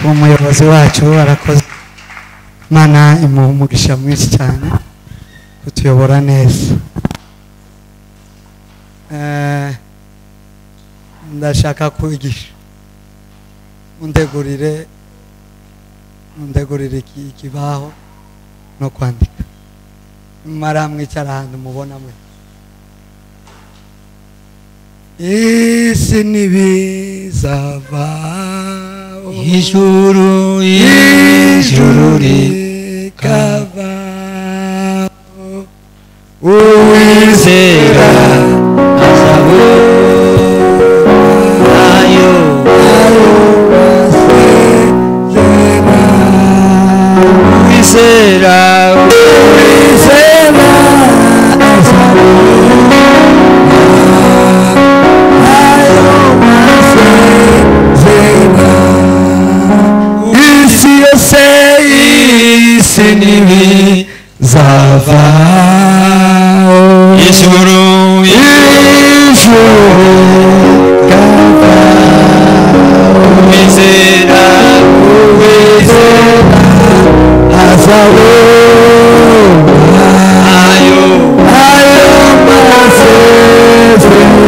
Umuyobozi wacu arakoze. Imana imuha umugisha mwinshi cyane kutuyobora neza. Ndashaka kwigisha, undegurire ikibaho no kwandika. Mara mwicara ahantu mubona mwe. Isi ntibizavaho, ijuru ijuru rikavaho, uwizera azabonayo masezerano. Uwizera Uwizera azabona ayo masezerano. Isi yose, isi ntibizavaho, ijuru ijuru rikavaho, uwizera uwizera azabona ayo ayo masezerano.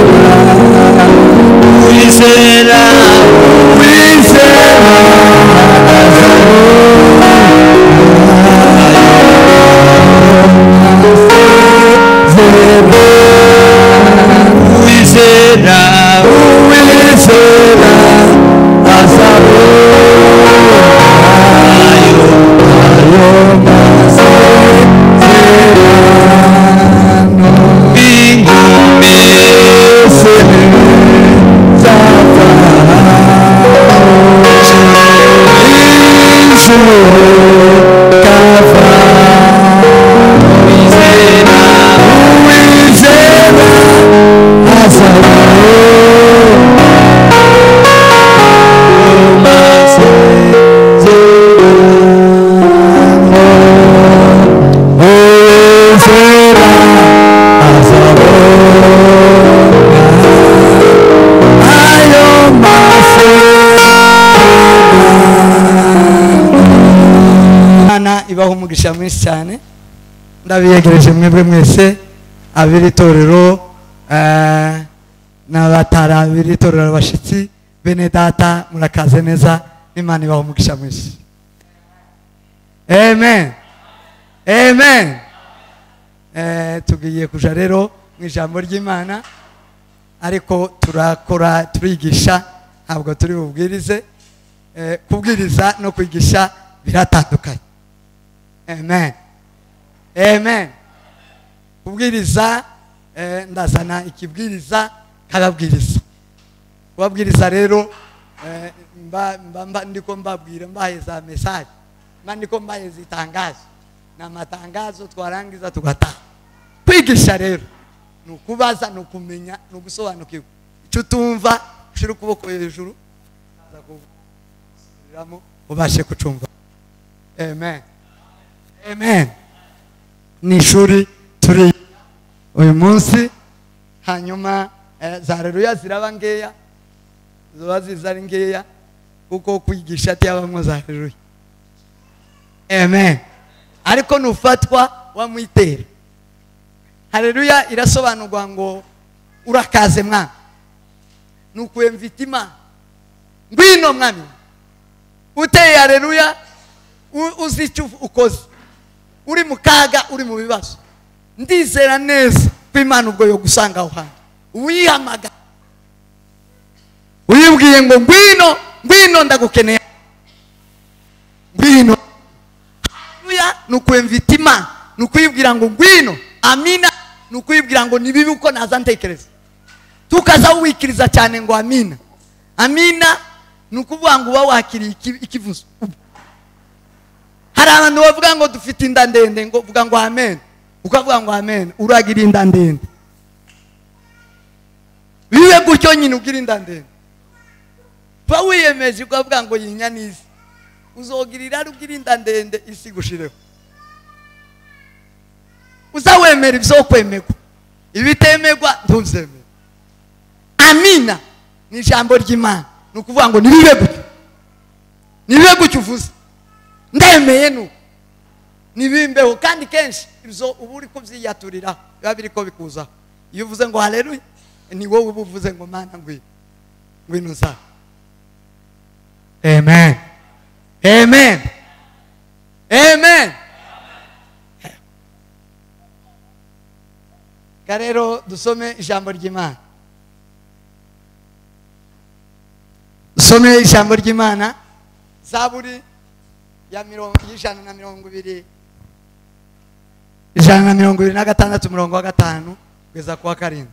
Uwizera Uwizera azabona ayo masezerano. Uwizera Uwizera azabona ayo ayo masezerano. Ingumi Isi ntibizavaho, ijuru rikavaho, uwizera uwizera azabona masezerano. Uwizera azabona ayo masezerano. Imana ibaha umugisha mwinshi cyane. Ndabiyegereje mwebwe mwese ab'iri torero n'abatari ab'iri torero, abashyitsi bene data, murakaze neza. Imana ibaha umugisha mwinshi. Amen. Amen. Tugiye kuja rero mu ijambo ry'Imana, ariko turakora turigisha, ntabwo turi bubwirize. Kubwiriza no kwigisha biratandukanye. Amen. Amen. Kubwiriza, ndazana ikibwiriza kababwiriza. Kubabwiriza rero, mba ndiko mbabwira mbaheza message, mba ndiko mbaheza itangazo na matangazo, twarangiza tugataha. Kwigisha rero ni ukubaza, ni ukumenya, ni ugusobanukirwa. Icyo utumva ushira ukuboko hejuru, aza kugusubiriramo ubashe kucumva. Amen. Amen. Ni ishuri turi uyu munsi. Hanyuma za haleluya ziraba nkeya, ziba ziza ari nkeya, kuko kwigisha atiyabamwo za haleluya. Amen. Ariko nufatwa wamwitera. Haleluya irasobanurwa ngo urakaze mwami, nukuye mvita Imana, ngwino mwami. Uteye haleluya uzi icyo ukoze, uri mu kaga, uri mu bibazo. Ndizera neza ko Imana ubwo yo gusanga aho hantu uyihamagara, uyibwiye ngo ngwino, ngwino ndagukeneye, ngwino. Haleluya ni ukwemvita Imana, ni ukuyibwira ngo ngwino. Amina ni ukuyibwira ngo ni bibi uko naza ntekereza. Tukaza wikiriza cyane ngo amina. Amina ni ukuvuga ngo uba wakiriye ikivuzo. Hari abantu bavuga ngo dufite inda ndende, ngo uvuga ngo amen, ukavuga ngo amen, uragira inda ndende. Bibe gutyo nyine ugira inda ndende. Ba wiyemeje ukavuga ngo yinya nisi, uzogirira ugira inda ndende isi gushireho. Uzawemera ibyo kwemerwa, ibitemegwa ntubyemere. Amina ni ijambo ry'Imana, ni ukuvuga ngo nibibe gutyo. Nibibe gutyo uvuze, ndemeye nuko nibimbeho. Kandi kenshi ibyo uba uri kubyiyaturira biba biri ko bikuzaho. Iyo uvuze ngo haleluya, ni wowe uba uvuze ngo Mana ngwino, ngwino uzaho. Amen, amen, amen. Rero dusome ijambo ry'Imana, dusome ijambo ry'Imana. Zaburi ya 126 126 kugeza ku wa 7.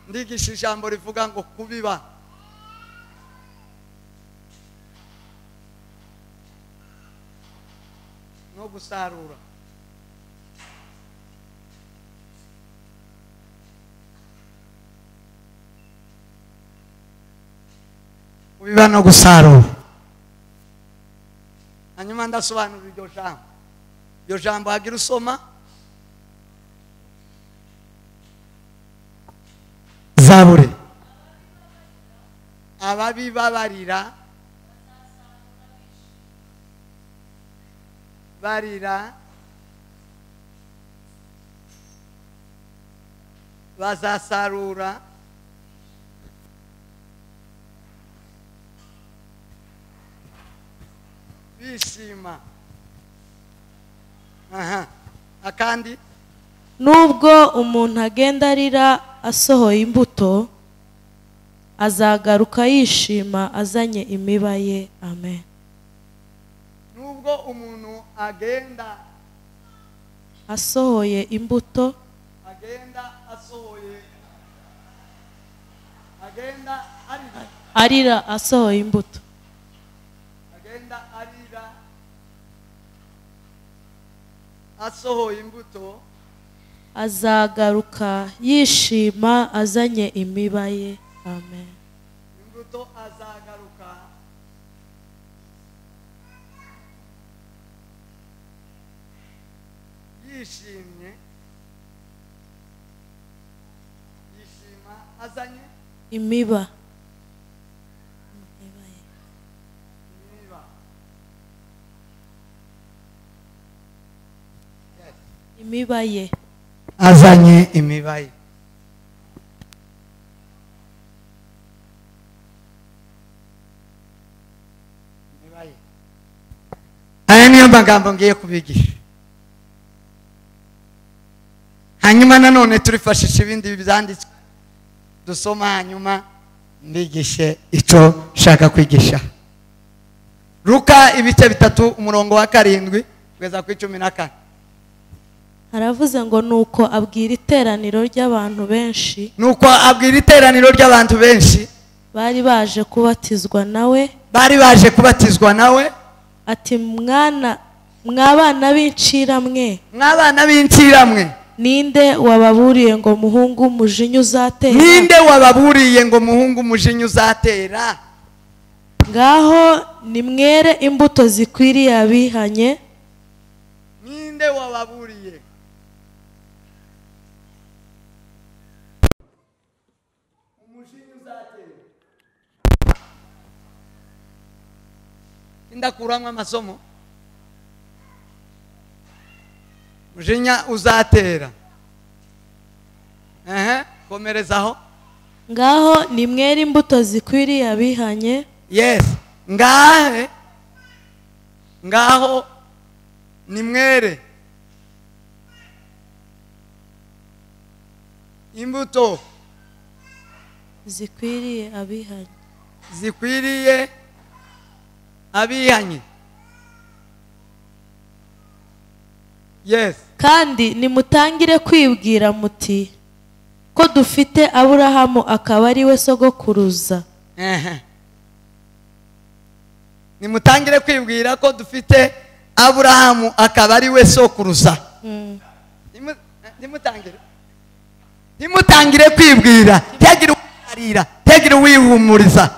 Ndigisha ijambo rivuga ngo kubiba. No gusarura. Kubiba no gusarura. Hanyuma ndasobanura iryo jambo. Iryo jambo hagira usoma Zaburi. Ababibabarira barira bazasarura bishima. Aha, akandi. Nubwo umuntu agenda arira asohoye imbuto, azagaruka yishima azanye imiba ye. Amen. Nubwo umuntu agenda asohoye imbuto, agenda asohoye, agenda arira asohoye imbuto, agenda arira asohoye imbuto, azagaruka yishima azanye imiba ye. Amen. Imbuto azagaruka yishimye, yishima azanye imiba. Imiba ye. Azanye imiba ye. Imiba ye. Aya niyo magambo ngiye kubigisha. Hanyuma nanone turifashisha ibindi byanditswe dusoma, hanyuma mbigishe icyo nshaka kwigisha. Luka ibice 3 umurongo wa 7 kugeza ku 14. Haravuze ngo nuko abwira iteraniro ry'abantu benshi, nuko abwira iteraniro ry'abantu benshi bari baje kubatizwa nawe, bari baje kubatizwa nawe, ati mwana mwabana b'inciramwe, mwabana b'inciramwe, ninde wababuriye ngo muhungu umujinya uzatera? Ninde wababuriye ngo muhungu umujinya uzatera? Ngaho nimwere imbuto zikwiriye abihanye. Ninde wababuriye? Umujinya uzatera. Ndakuramwa amasomo. Umujinya uzatera. Komerezaho. Ngaho nimwere imbuto zikwiriye abihanye. Yes. Ngahe. Ngaho nimwere imbuto zikwiriye abihanye, zikwiriye abihanye. Yes. Kandi nimutangire kwibwira muti ko dufite Aburahamu akaba ari we sogokuruza. Nimutangire kwibwira ko dufite Aburahamu akaba ari we sokuruza. Nimutangire kwibwira, ntihagire uwirarira, ntihagire uwihumuriza.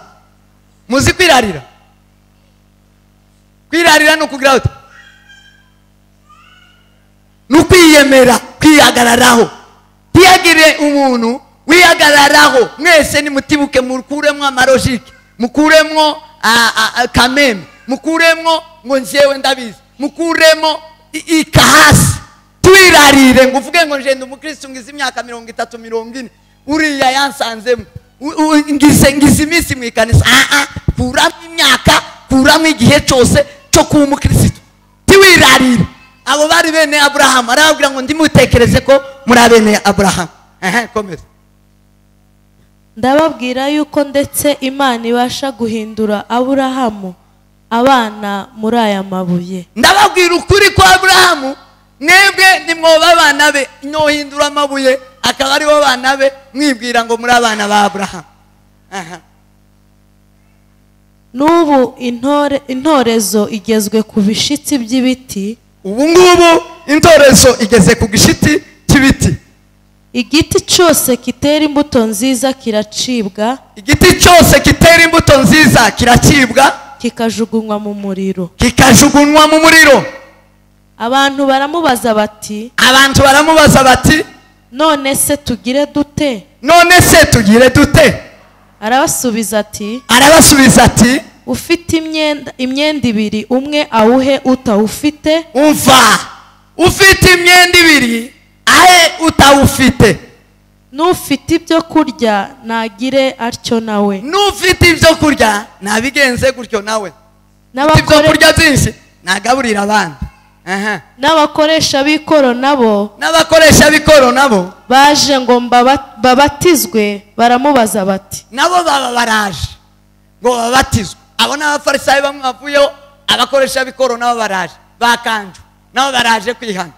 Muzi kwirarira? Kwirarira ni ukugira uti, ni ukwiyemera, kwihagararaho. Ntihagire umuntu wihagararaho. Mwese nimutibuke, mukuremwo amarojike, mukuremwo Kameme, mukuremo ngo njyewe ndabizi, mukuremo ikahasi. Twirarire ngo uvuge ngo njye ndi umukristo ngize imyaka 30 40, uriya yansanzemo, ngize iminsi mu ikanisa. Kuramo imyaka, kuramo igihe cyose cyo kuba umukristo. Tiwirarire. Abo bari bene Abrahamu, arababwira ngo ndimutekereze ko muri bene Abrahamu. Komeza. Ndababwira yuko ndetse Imana ibasha guhindura Aburahamu abana muri aya mabuye. Ndababwira ukuri ko Aburahamu mwebwe nimwoba abana be, nyohindura amabuye akaba ari bo bana be, mwibwira ngo muri abana ba Aburahamu. N'ubu intorezo igezwe ku bishitsi by'ibiti. Ubu ngubu intorezo igeze ku gishiti cy'ibiti. Igiti cyose kitera imbuto nziza kiracibwa. Igiti cyose kitera imbuto nziza kiracibwa, kikajugunywa mu muriro. Kikajugunywa mu muriro. Abantu baramubaza bati, abantu baramubaza bati, none se tugire dute? None se tugire dute? Arabasubiza ati, arabasubiza ati, ufite imyenda ibiri umwe awuhe utawufite. Umva, ufite imyenda ibiri ahe utawufite. N'ufite ibyo kurya nagire atyo nawe. N'ufite ibyo kurya nabigenze gutyo nawe. Ibyo kurya byinshi nagaburira abandi. N'abakoresha b'ikoro nabo, n'abakoresha b'ikoro nabo baje ngo babatizwe, baramubaza bati, nabo baba baraje ngo babatizwe. Abo n'abafarisayo bamwe bavuyeho, abakoresha b'ikoro nabo baraje, bakanju nabo baraje kwihana.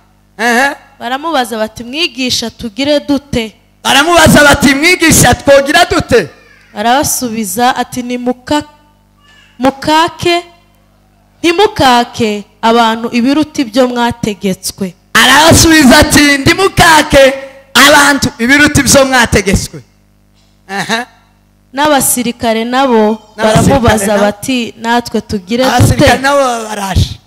Baramubaza bati, mwigisha tugire dute? Baramubaza bati, mwigisha twogira dute? Arabasubiza ati, ni mukake ntimukake abantu ibiruta ibyo mwategetswe. Arabasubiza ati, ndimukake abantu ibiruta ibyo mwategetswe. N'abasirikare nabo baramubaza bati, natwe tugire dute? Abasirikare nabo baraje,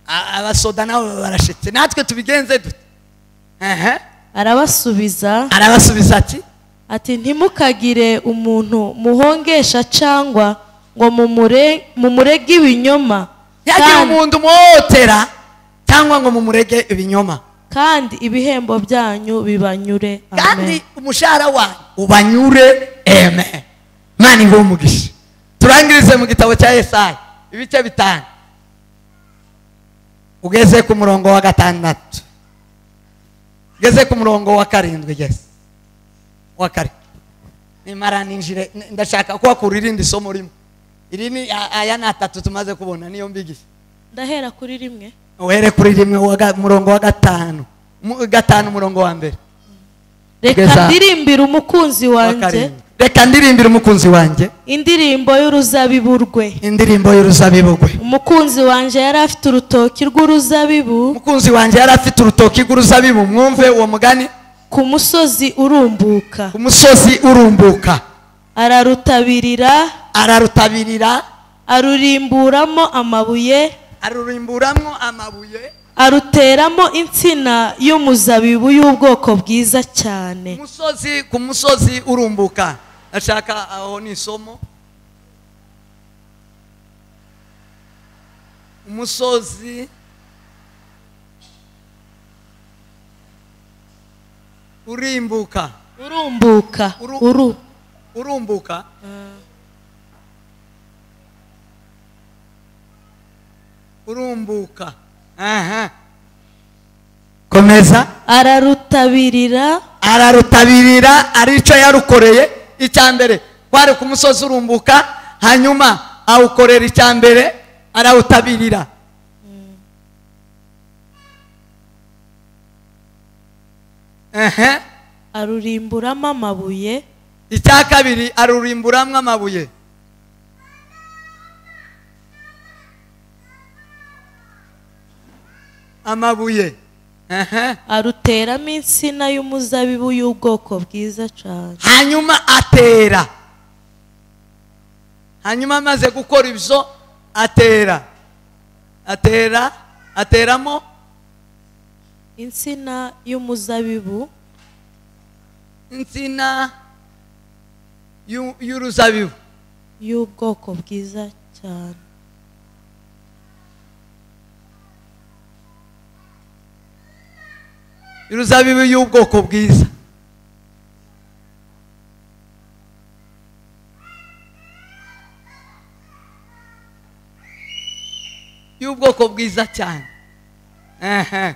abasoda nabo barashitse, natwe tubigenze dute? Arabasubiza, arabasubiza ati, ntimukagire umuntu muhongesha cyangwa ngo mumurege ibinyoma. Yagira umuntu muhotera cyangwa ngo mumurege ibinyoma, kandi ibihembo byanyu bibanyure. Kandi umushahara wanyu ubanyure. Amen. Mani ngo umugisha. Turangirize mu gitabo cya Yesaya ibice 5 ugeze ku murongo wa 6, ugeze ku murongo wa 7, yes, wa 7. Nimara ninjire ndashaka kuhakura irindi somo rimwe. Iri ni aya ni atatu tumaze kubona, niyo mbigisha. Ndahera kuri rimwe. Uhere kuri rimwe, murongo wa 5. 5 murongo wa mbere. Reka ndirimbire umukunzi wanjye. Reka ndirimbire umukunzi wanjye indirimbo y'uruzabibu rwe. Indirimbo y'uruzabibu rwe. Umukunzi wanjye yari afite urutoki rw'uruzabibu. Umukunzi wanjye yari afite urutoki rw'uruzabibu. Mwumve uwo mugani. Ku musozi urumbuka. Ku musozi urumbuka. Ararutabirira. Ararutabirira. Arurimburamo amabuye. Arurimburamo amabuye. Aruteramo insina y'umuzabibu y'ubwoko bwiza cyane. Umusozi, ku musozi urumbuka. Ashaka aho ni isomo. Umusozi urimbuka. Urumbuka. Urumbuka. Urumbuka. Komeza. Ararutabirira. Ararutabirira, arico yarukoreye. Icyambere kwari ku musozi urumbuka, hanyuma awukorera icyambere arawutabirira. Arurimburamo amabuye. Icya kabiri arurimburamo amabuye. Amabuye. Aruteramo insina y'umuzabibu y'ubwoko bwiza cyane. Hanyuma atera. Hanyuma amaze gukora ibyo atera. Atera, ateramo insina y'umuzabibu. Insina y'uruzabibu. y'ubwoko bwiza cyane. Uruzabibu y'ubwoko bwiza. Y'ubwoko bwiza cyane.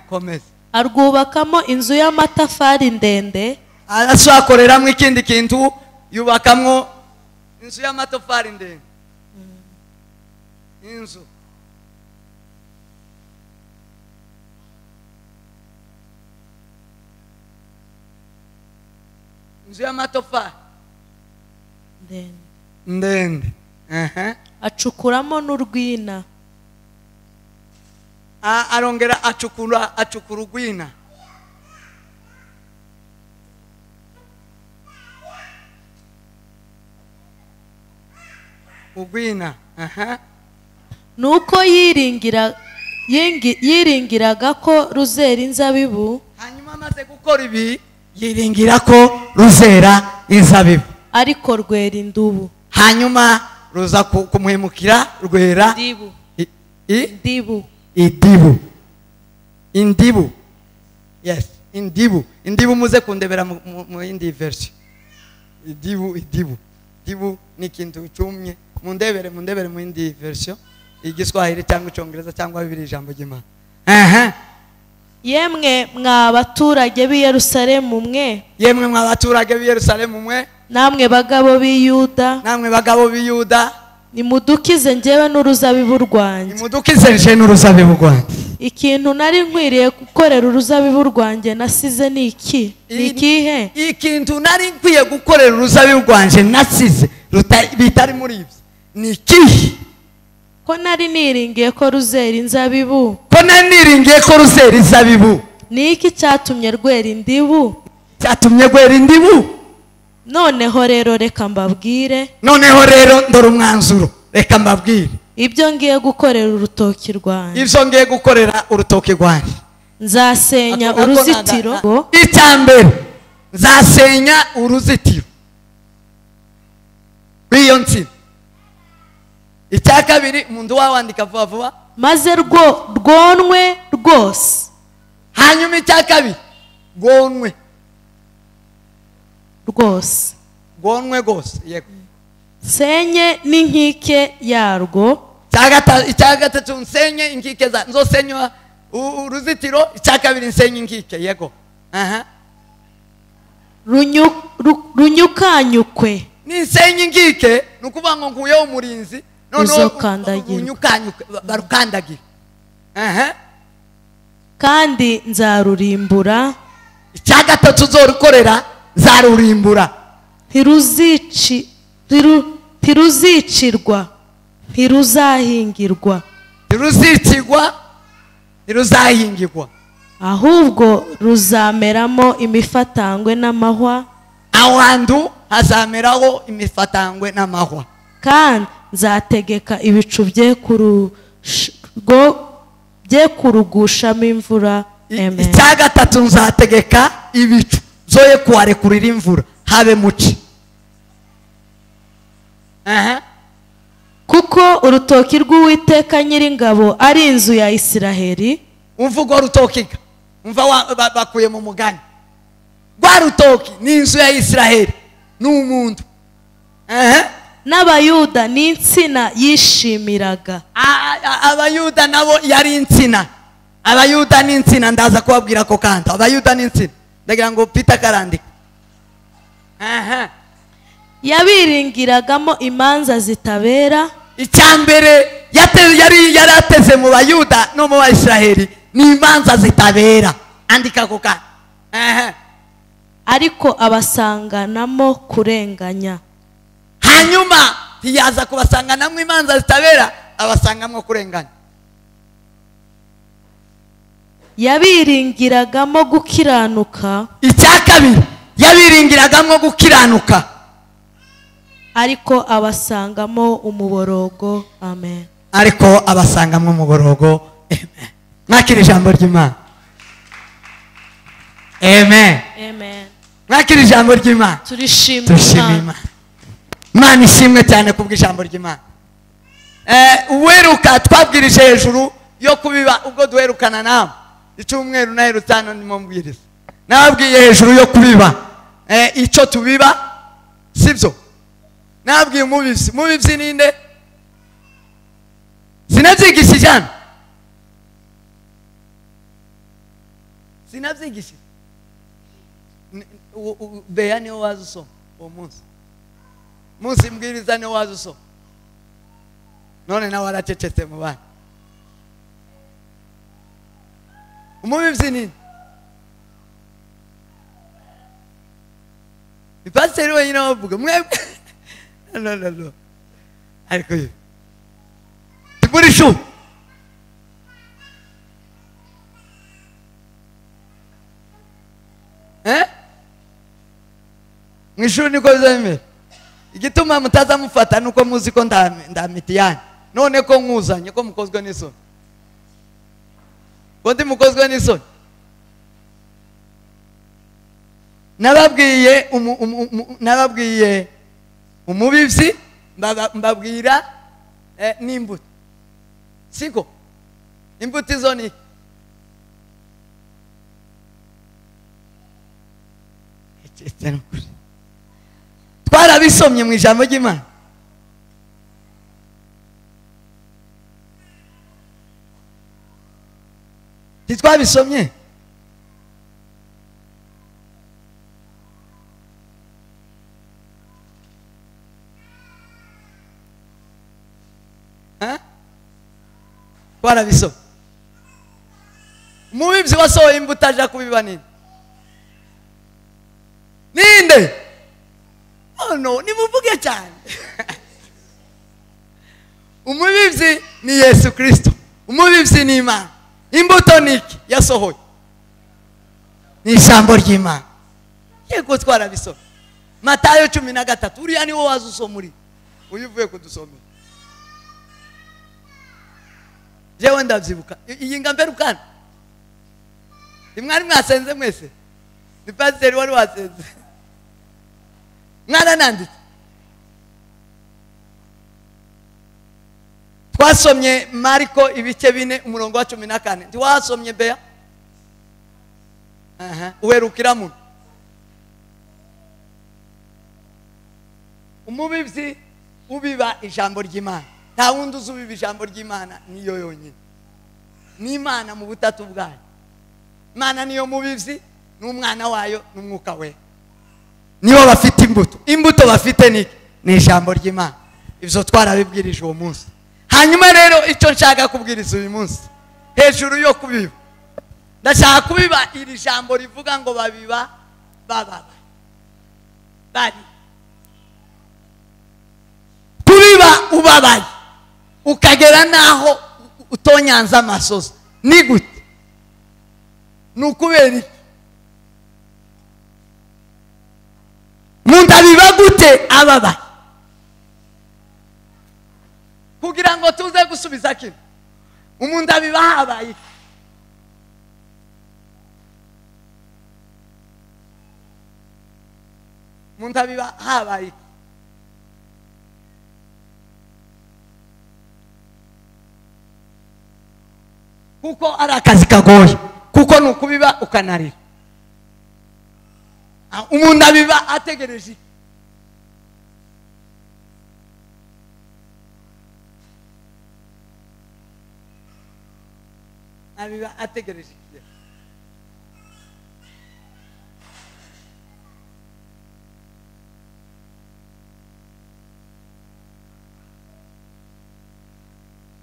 Komeza. Arwubakamo inzu y'amatafari ndende. Arashakoreramo ikindi kintu, yubakamo inzu y'amatafari ndende. Inzu. Inzu y'amatafari ndende. Acukuramo n'urwina. Arongera acukura urwina. Urwina. Nuko yiringiraga ko ruzera inzabibu. Hanyuma amaze gukora ibi yiringira ko ruzera inzabibu, ariko rwera indubu. Hanyuma ruza kumuhemukira rwera indibu. Idibu. Indibu. Yes, indibu. Indibu muze kundebera mu yindi version. Idibu, idibu. Dibu ni kintu cyumye. Mundebere mu yindi version. Igiswahili cyangwa Icyongereza cyangwa Bibiliya ijambo ry'Imana. Yemwe mwa baturage b'i Yerusalemu mwe. Yemwe mwa baturage b'i Yerusalemu mwe. Namwe bagabo b'i Yuda. Namwe bagabo b'i Yuda. Nimudukize njyewe n'uruzabibu rwanjye. Nimudukize nje n'uruzabibu rwanjye. Ikintu nari nkwiriye gukorera uruzabibu rwanjye nasize ni iki? Ni ikihe? Ikintu nari nkwiye gukorera uruzabibu rwanjye nasize bitari muri ibyo ni ikihe? Ko nari niringiye ko ruzera inzabibu. Ko nari niringiye ko ruzera inzabibu. Ni iki cyatumye rwera indibu? Cyatumye rwera indibu. Noneho rero reka mbabwire. Noneho rero ndora umwanzuro, reka mbabwire ibyo ngiye gukorera urutoki rwanjye. Ibyo ngiye gukorera urutoki rwanjye. Nzasenya uruzitiro. Icyambere nzasenya uruzitiro rw'iyo nsina. Icya kabiri umuntu wawandika vuba vuba. Maze rwonwe rwose. Hanyuma icya kabiri rwonwe rwose. Rwonwe rwose. Yego. Nsenye n'inkike yarwo. Icya gatatu nsenye inkike za nzosenywa uruzitiro. Icya kabiri nsenye inkike. Yego. Runyukanyukwe. Ninsenye inkike nukuvuga ngo nkuyeho umurinzi noneho runyukanyukwe barukandagira. Kandi nzarurimbura. Icya gatatu uzorukorera nzarurimbura. Ntiruzicirwa, ntiruzahingirwa. Ntiruzicirwa, ntiruzahingirwa. Ahubwo ruzameramo imifatangwe n'amahwa. Aho hantu hazameraho imifatangwe n'amahwa. Kandi nzategeka ibicu bye kurugushamo imvura. Icya gatatu nzategeka ibicu zoye kuharekurira imvura habe muci. Kuko urutoki rw'Uwiteka Nyiringabo ari inzu ya Isiraheli. Umva urwo rutoki, umva bakuye mu mugani. Rwa rutoki ni inzu ya Isiraheli, ni umuntu. N'Abayuda ni insina yishimiraga. Abayuda nabo yari insina. Abayuda ni insina, ndaza kubabwira ko kandi Abayuda ni insina. Ndagira ngo Peter karandika. Yabiringiragamo imanza zitabera. Icyambere yari yarateze mu Bayuda no mu Bayisiraheli ni imanza zitabera. Andika ko kandi. Ariko abasanganamo kurenganya. Hanyuma ntiyaza kubasanganamo imanza zitabera, abasangamo kurenganya. Yabiringiragamo gukiranuka. Icya kabiri yabiringiragamo gukiranuka, ariko abasangamo umuborogo. Amen. Ariko abasangamo umuborogo. Amen. Mwakira ijambo ry'Imana. Amen. Amen. Mwakira ijambo ry'Imana. Turishima Imana. Imana ishimwe cyane kubw'ijambo ry'Imana. Uweruka twabwirije hejuru yo kubiba ubwo duherukana nawe icyumweru naherutse ndimo mbwiriza, nababwiye hejuru yo kubiba icyo tubiba, sibyo? Nababwiye umubibyi. Umubibyi ninde? Sinabyigishije hano, sinabyigishije. Beya niwe waza usoma uwo munsi, munsi mbwiriza niwe waza usoma, none nawe aracecetse mu bana. Umubibyi ninde? Ni pasiteri wenyine wavuga mwebwe. No no no, ariko yo muri shu mu ishuri niko bizamera. Igituma mutazamufata nuko muzi ko ndamitiyani, none ko nkuzanye ko mukozwe n'isoni, ko ndi mukozwe n'isoni. Nababwiye nababwiye umubibyi, mbabwira n'imbuto, siko? Imbuto izo ni twarabisomye mu ijambo ry'Imana. Titwabisomye. Twarabisomye. Umubibyi wasohoye imbuto aja kubiba ninde? Ninde? Oh no, nimuvuge cyane. Umubibyi ni Yesu Kristo. Umubibyi ni Imana. Imbuto ni iki yasohoye? Ni ijambo ry'Imana. Yego twarabisomye. Matayo 13, uriya niwo waza usoma uri. Uyu uvuye kudusomera. Jewe ndabyibuka. Iyi ngamberukana. Imwari mwasenze mwese. Ni pasiteri wari wasenze. Mwarananditse. Twasomye Mariko ibice 4 umurongo wa 14. Ntiwasomye Bea? Aha, uherukira mu. Umubibyi ubiba ijambo ry'Imana. Nta wundi uzubiba ijambo ry'Imana, niyo yonyine. Ni Imana mu butatu bwayo. Imana niyo mubibyi, n'umwana wayo n'umwuka we. Niyo bafite imbuto. Imbuto bafite ni ijambo ry'Imana. Ibyo twarabibwirije uwo munsi. Hanyuma rero icyo nshaka kubwiriza uyu munsi hejuru yo kubiba, ndashaka kubiba iri jambo rivuga ngo babiba bababa bari. Kubiba ubabaye ukagera naho utonyanza amasozi ni gute? Ni ukubera iki? Umuntu abiba gute ababaye? Kugira ngo tuze gusubiza kimwe, umuntu abiba habaye iki? Umuntu abiba habaye iki? Kuko ari akazi kagoye, kuko ni ukubiba ukanarira. Umuntu abiba ategereje iki? Abiba ategereje iki?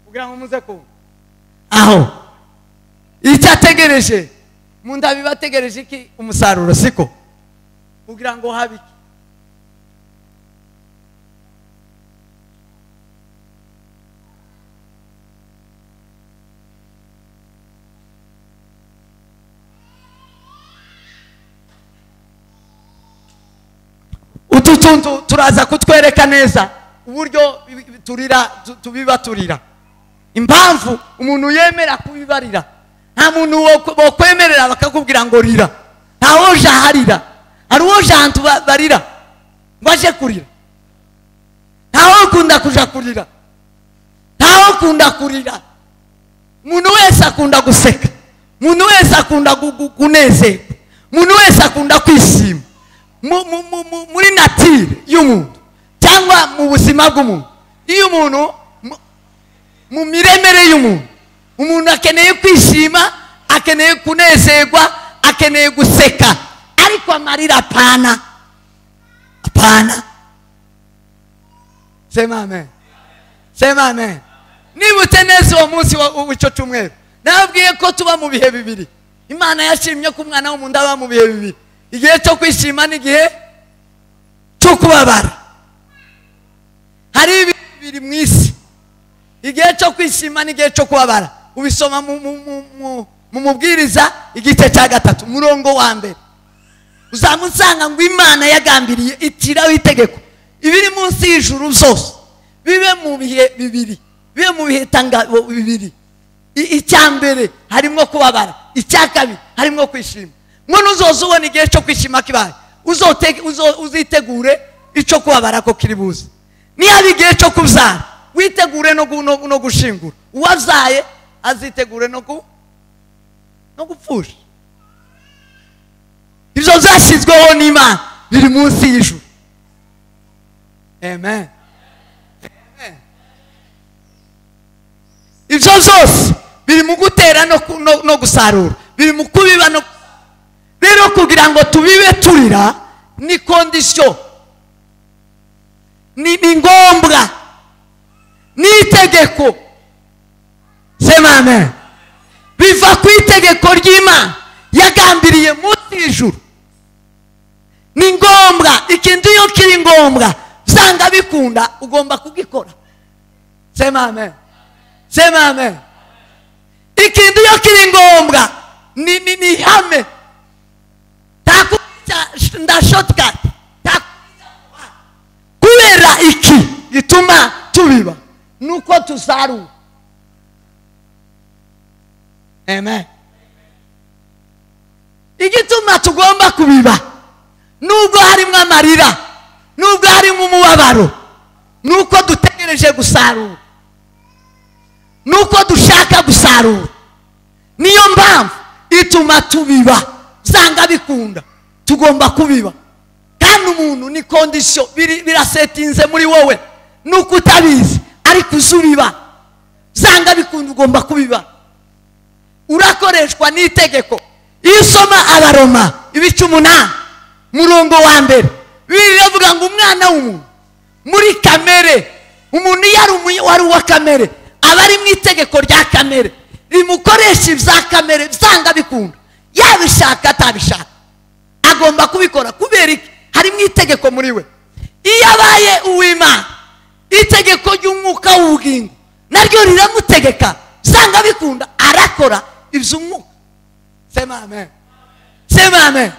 Kugira ngo muze kumva aho icyo ategereje. Umuntu abiba ategereje iki? Umusaruro, siko? Kugira ngo habe iki? Utu tuntu turaza kutwereka neza uburyo turira, tubiba turira. Impamvu umuntu yemera kubibarira, nta muntu bokwemerera bakakubwira ngo rira, nta woje aharira, hari uwoje ahantu barira ngo aje kurira. Ntawe ukunda kuja kurira, ntawe ukunda kurira. Umuntu wese akunda guseka, umuntu wese akunda kunezerwa, umuntu wese akunda kwishima. Muri natire y'umuntu cyangwa mu buzima bw'umuntu, iyo umuntu mu miremere y'umuntu, umuntu akeneye kwishima, akeneye kunezerwa, akeneye guseka, ariko amarira apana, apana. Sema amen, sema amen. Nibutse neza uwo munsi w'icyo cyumweru, nababwiye ko tuba mu bihe bibiri. Imana yashimye ko umwana w'umuntu aba mu bihe bibiri, igihe cyo kwishima n'igihe cyo kubabara. Hari ibihe bibiri mu isi, igihe cyo kwishima n'igihe cyo kubabara. Ubisoma mu mubwiriza igice cya 3 umurongo wa 1, uzamusanga ngo Imana yagambiriye itiraho itegeko ibiri munsi y'ijuru zose bibe mu bihe bibiri, bibe mu bihe tanga bibiri. Icya mbere harimo kubabara, icya kabiri harimo kwishima. Ngo uzoza ubona igihe cyo kwishima kibaye, uzitegure icyo kubabara ko kiri buze. Niba igihe cyo kubyara, witegure no gushingura. Uwabyaye azitegure no gupfusha. Ibyo byashyizweho n'Imana biri munsi y'ijuru. Amen. Amen. Ibyo byose biri mu gutera no gusarura, biri mu kubiba no. Rero kugira ngo tubibe turira ni condition, ni ngombwa, ni itegeko. Sema amen. Biva ku itegeko ry'Imana yagambiriye munsi y'ijuru. Ni ngombwa. Ikintu iyo kiri ngombwa usanga bikunda, ugomba kugikora. Sema amen, sema amen. Ikintu iyo kiri ngombwa ni ihame. Nda shortcut. Kubera iki gituma tubiba nuko tusarura. Amen. Igituma tugomba kubiba nubwo harimo amarira, nubwo harimo umubabaro, nuko dutegereje gusarura, nuko dushaka gusarura. Niyo mpamvu ituma tubiba zanga bikunda, tugomba kubiba. Kandi umuntu ni condition, birasetinze muri wowe, nuko utabizi ariko uzubiba zanga bikunda, ugomba kubiba. Urakoreshwa n'itegeko. Iyo usoma Abaroma ibice 8 murongo wa 1, biravuga ngo umwana w'umuntu muri kamere, umuntu yari uwa kamere, aba ari mu itegeko rya kamere rimukoresha ibya kamere byanga bikunda, yabishaka atabishaka agomba kubikora. Kubera iki? Hari mu itegeko muri we. Iyo abaye uw'Imana, itegeko ry'umwuka w'ubugingo naryo riramutegeka, byanga bikunda arakora iby'umwuka. Sema amen, sema amen.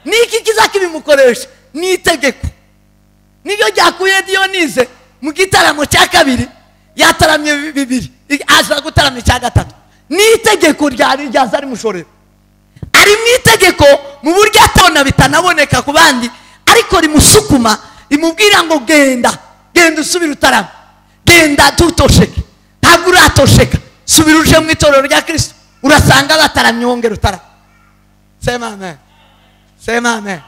Niki kiza kibimukoresha? Ni itegeko. Niryo ryakuye Dionise mu gitaramo cya 2, yataramye bibiri, aza gutaramya icya 3. Ni itegeko ryari ryaza rimushorera. Ari mu itegeko mu buryo atona bitanaboneka ku bandi, ariko rimusukuma, rimubwira ngo genda, genda usubire utarama, genda tutosheke, ntabwo uratosheka, subira uje mu itorero rya Kristo, urasanga bataramye wongera utarama. Sema amen, sema amen.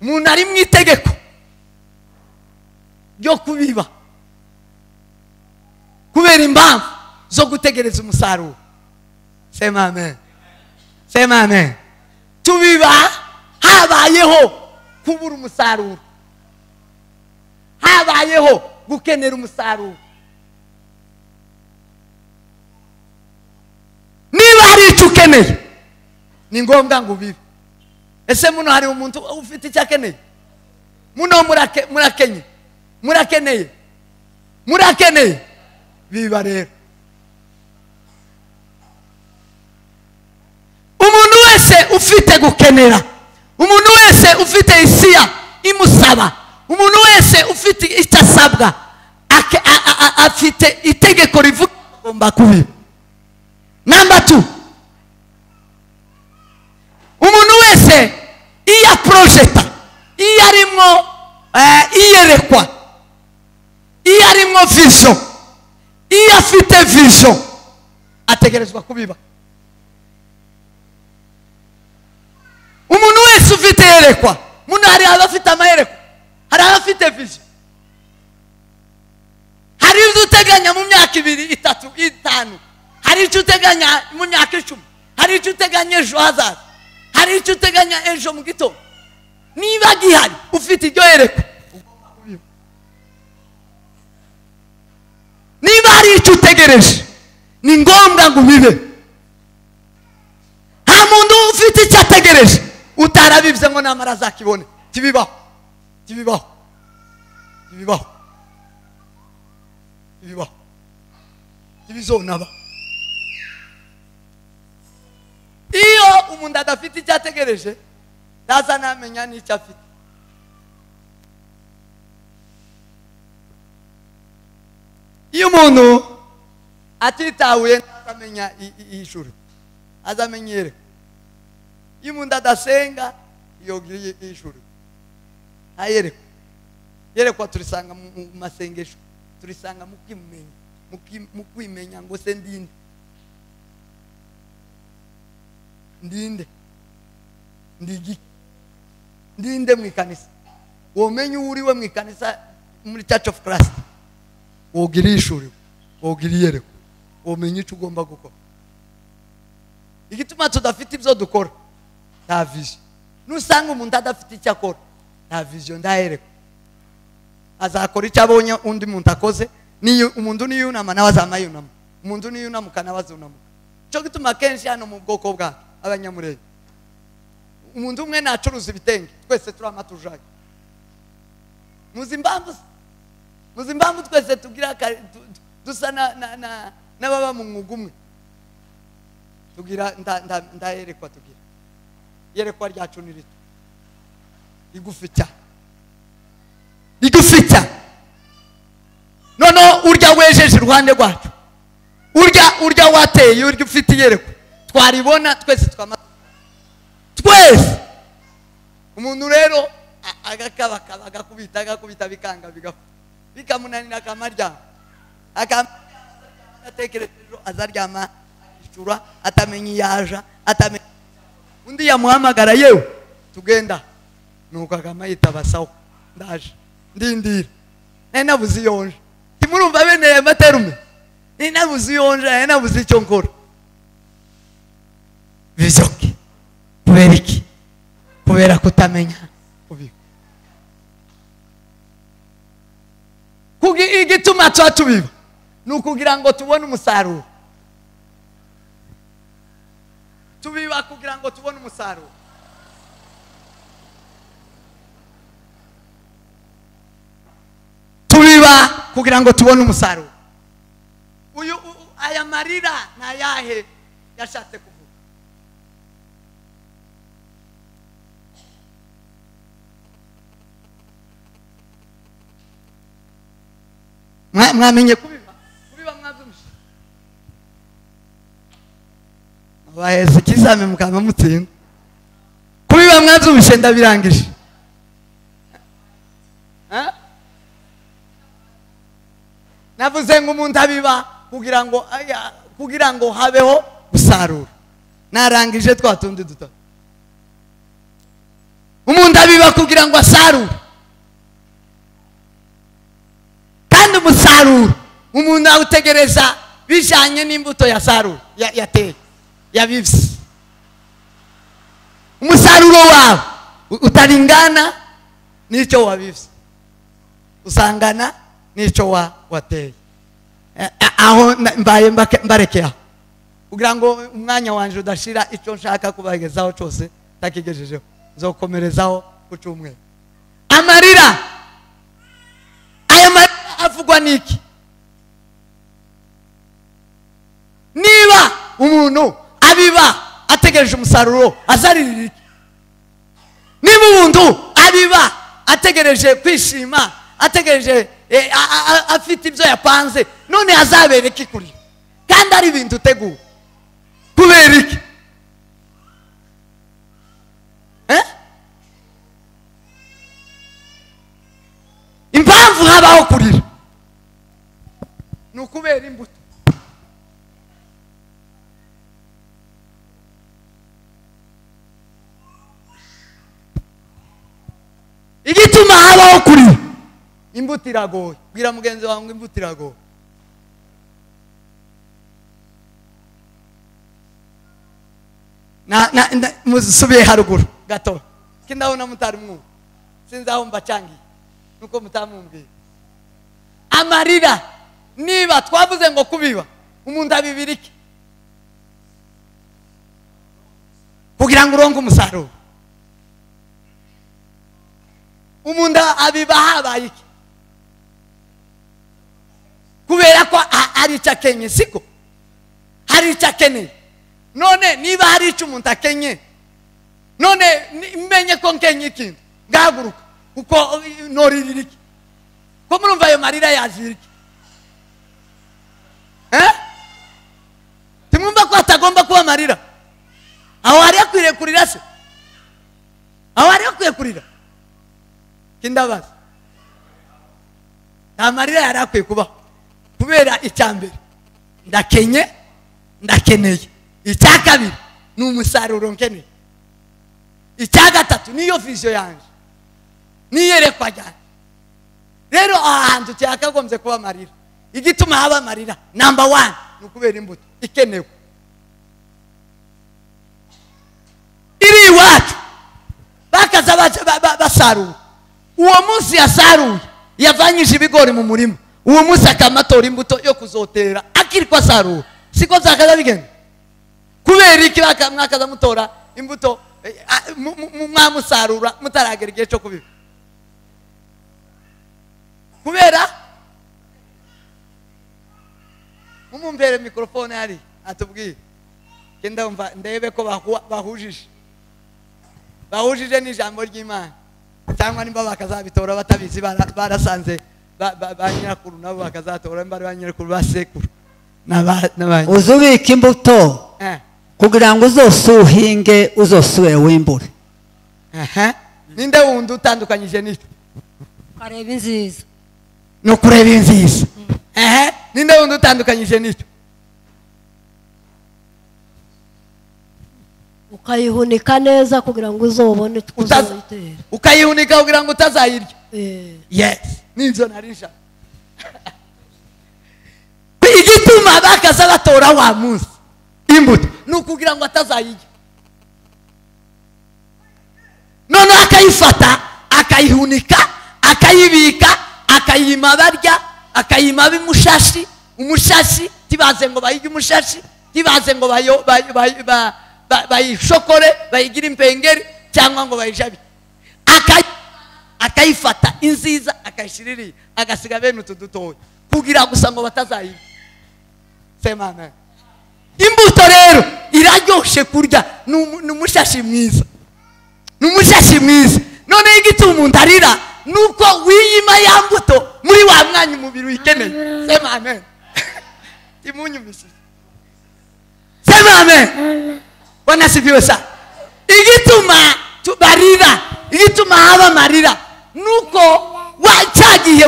Umuntu ari mu itegeko ryo kubiba kubera impamvu zo gutegereza umusaruro. Sema amen, sema amen. Tubiba habayeho kubura umusaruro, habayeho gukenera umusaruro. Niba hari icyo ukeneye ni ngombwa ngo ubibe. Ese muno hari umuntu ufite icyo akeneye? Muno murakenye, murakeneye, murakeneye, biba rero. Umuntu wese ufite gukenera, umuntu wese ufite isiya imusaba, umuntu wese ufite icyo asabwa, afite itegeko rivuga agomba kubiba. Number 2, umuntu wese iyo projeta, iyo arimo iyerekwa, Arimo vision, iyo afite vision ategerezwa kubiba. Umuntu wese ufite yerekwa, umuntu hari abafite amayerekwa, hari abafite vision, hari ibyo uteganya mu myaka 2, 3, 5, hari icyo uteganya mu myaka 10, hari icyo uteganya ejo hazaza, hari icyo uteganya ejo mu gitondo. Niba gihari ufite iryo yerekwa, niba hari icyo utegereje ni ngombwa ngo ubibe. Nta muntu ufite icyo ategereje utarabibye ngo namara azakibone. Kibibaho, kibibaho, kibibaho, kibibaho, kibizonaba. Iyo umuntu adafite icyo ategereje ntaza namenya n'icyo afite. Iyo umuntu atitahuye ntazamenya ijuru, azamenya iyerekwa. Iyo umuntu adasenga yogira ijuru, ntayerekwa. Yerekwa turisanga mu masengesho, turisanga mu kwimenya, mu kwimenya ngo se ndinde, ndinde, ndigi, ndinde mu ikanisa. Womenye uriwe mu ikanisa muri Church of Christ, wogira ijuru, wogira iyerekwa, womenye icyo ugomba gukora. Igituma tudafite ibyo dukora nta vision. Nusanga umuntu adafite icyo akora nta vision, ndayerekwa. Azakora icyo abonye undi muntu akoze. Niyo umuntu niyunama nawe azamayunama, umuntu niyunamuka nawe azunamuka. Cyo gituma kenshi hano mu bwoko bwa Abanyamurenge umuntu umwe nacuruza ibitenge twese turi amatujage. Muzi impamvu? Muzi impamvu twese tugira dusa na n'ababa mu mwuga umwe? Tugira ndayerekwa, tugira yerekwa ryacu ni rito, rigufi cyane, rigufi cyane. Noneho urya wejeje iruhande rwacu, urya wateye, urya ufite iyerekwa, twaribona twese twama twese. Umuntu rero agakabakaba, agakubita, agakubita bikanga, bigapfa, bikamunanira, akamaryama, akatekereza ejo azaryama akicura, atamenya iyaja, atamenya. Undi yamuhamagara, yewe tugenda, nuko akama yitaba, sawa ndaje, ndindira, nari nabuze iyo nje. Timurumva bene aya materume, nari nabuze iyo nje, nari nabuze icyo nkora. Vision ki? Kubera iki? Kubera kutamenya kubiba. Igituma tuba tubiba ni ukugira ngo tubone umusaruro. Tubiba kugira ngo tubone umusaruro. Tubiba kugira ngo tubone umusaruro. Uyu aya marira ni ayahe yashatse kuvuga? Mwamenye kubiba? Kubiba mwabyumvise? Abaheze ikizame mukaba mutsinda. Kubiba mwabyumvise, ndabirangije. Navuze ngo umuntu abiba kugira ngo habeho gusarura. Narangije twa tundi dutatu. Umuntu abiba kugira ngo asarure. Kandi umusaruro umuntu awutegereza bijanye n'imbuto yasarura, yateye, yabivye. Umusaruro wawe utaringana n'icyo wabivye, usangana n'icyo wateye. Aho mbaye mbarekera kugira ngo umwanya wanje udashira, icyo nshaka kubagezaho cyose takigejejeho, nzokomerezaho ku cyumweru. Amarira, aya marira avugwa niki? Niba umuntu abiba ategereje umusaruro azaririra iki? Niba umuntu abiba ategereje kwishima, ategereje afite ibyo yapanze, none azabereka iki? Kandi ari ibintu utegura kubera iki? Impamvu habaho kurira Ukubera imbuto. Igituma habaho kurira, imbuto iragoye. Bwira mugenzi wawe ngo imbuto iragoye. Na musubiye haruguru gato, kindabona mutari mwumva, sinzi aho mbacangiye nuko mutamumbwiye. Amarira, niba twavuze ngo kubiba umuntu abibira iki kugira ngo uronke umusaruro? Umuntu abiba habaye iki? Kubera ko hari icyo akenye, siko? Hari icyo akeneye. None niba hari icyo umuntu akenye, none menye ko nkenye ikintu, ngahaguruka kuko noririra iki? Ko murumva ayo marira yazira iki? Timwumva ko atagomba kuba amarira? Aho hari akwiriye kurira se? Aho hari akwiye kurira? Kindabaza. Nta marira yari akwiye kubaho. Kubera icya mbere, ndakenye, ndakeneye. Icya kabiri ni umusaruro nkeneye. Icya gatatu niyo vision yanjye, niyerekwa ryanjye. Rero aha hantu cyakagombye kuba amarira. Igituma haba amarira number 1 ni ukubera imbuto ikenewe. Iri iwacu bakaza basarura. Uwo munsi yasaruye yavanyije ibigori mu murima, uwo munsi akamatora imbuto yo kuzotera akiri ko asarura. Siko byakaza bigenda? Kubera iki mwakaza mutora imbuto mwamusarura mutaragera igihe cyo kubiba? Kubera mumumbere mikrofone hari atubwiye, kenda umva ndebe ko bahujije bahujije n'ijambo ry'Imana, cyangwa nimba bakazabitora batabizi barasanze ba nyirakuru nabo bakazatora, mbari ba nyirakuru basekuru n'abanye. Uzubika imbuto kugira ngo uzosuhinge uzosubire wimbure. Ninde wundi utandukanyije n'icyo? Ukareba inziza. No kureba inziza. Ninde wundi utandukanyije n'icyo? Ukayihunika neza kugira ngo uzobone uzoyitera. Ukayihunika kugira ngo utazayirya. Yes, nivyo narisha. Igituma bakaza batora wa munsi imbuto ni ukugira ngo atazayirya. None akayifata, akayihunika, akayibika, akayima barya, akayima bimushashi, umushashi tibaze ngo bayirye umushashi, tibaze ngo bayo bayishokore, bayigira impengeri cyangwa ngo bayishabe. Akayifata inziza akayishiririye, agasiga bene utu dutoya kugira gusa ngo batazayirya. Sema amen. Imbuto rero iraryoshe kurya, ni umushashi mwiza. Ni umushashi mwiza. None igituma umuntu arira nuko wiyima ya mbuto muri wa mwanya umubiri uyikeneye. Sema amen. Timunyumvishije. Sema amen. Bwana asifiwe sana. Igituma tubarira, igituma haba marira nuko cyagihe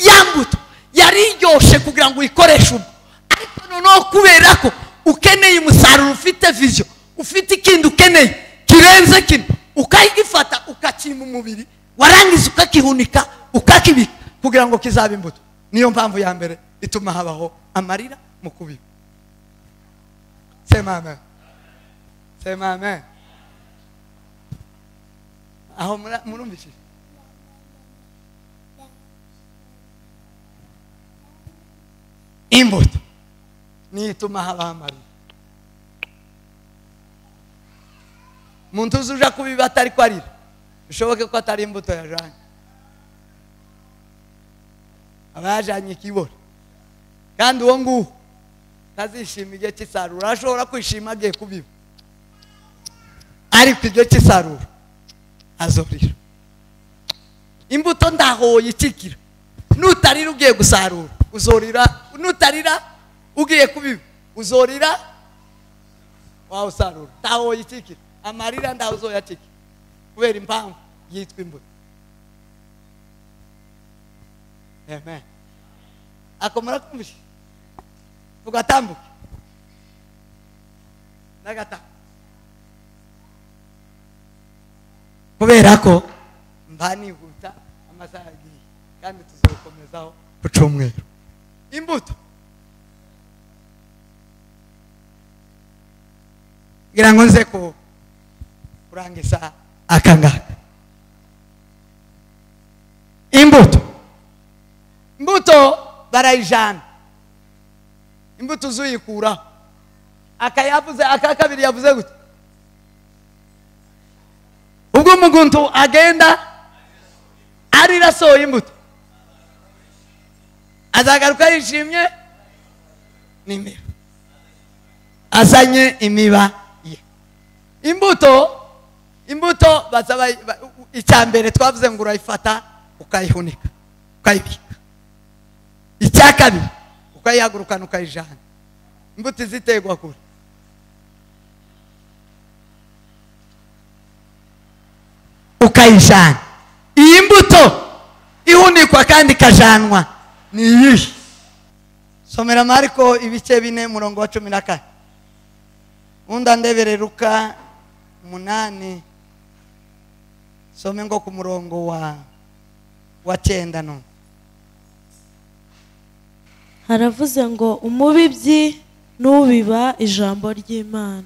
ya mbuto yariryoshe kugira ngo uyikoreshe ubwo, ariko noneho kubera ko ukeneye umusaruro, ufite vision, ufite ikindi ukeneye kirenze kino, ukayifata ukakima umubiri, warangiza ukakihunika ukakibika kugira ngo kizabe imbuto. Niyo mpamvu ya mbere ituma habaho amarira mu kubiba. Sema amen. Sema amen. Aho murumvishije? Imbuto niyo ituma habaho amarira. Umuntu uzuja kubiba atari ko arira, bishoboke ko atari imbuto yajanye, aba yajanye ikibora. Kandi uwo nguwo ntazishima igihe cy'isarura. Ashobora kwishima agiye kubiba, ariko igihe cy'isarura azorira. Imbuto ndahoye ikikira. Nutarira ugiye gusarura uzorira, nutarira ugiye kubiba uzorira wawusarura. Ndahoye ikikira, amarira ndahozoyacika kubera impamvu yitwa imbuto. Amen. Akomora kumvisha tugatambuke nagata kubera ko mba nihuta amasaha agiye kandi tuzokomezaho ku cyumweru. Imbuto ngira ngo nze ko kurangisa akangaka. Imbuto barayijana, imbuto uzuyikura. Akayavuze aka kabiri yavuze gute? Ubwo umuguntu agenda arira soya imbuto, azagaruka yishimye n'imiba, azanye imiba ye. Imbuto bazaba icyambere twavuze ngo urayifata ukayihunika ukayibika, icya kabiri ukayihagurukana ukayijana. Imbuto zitegwa kure. Ukayijana. Iyi mbuto ihunikwa kandi ikajanwa ni iyi. Somera Mariko ibice 4 murongo wa 14. Unda ndebere Luka 8. Some ngo ku murongo wa 9 no. Haravuze ngo umubibyi nubiba ijambo ry'Imana.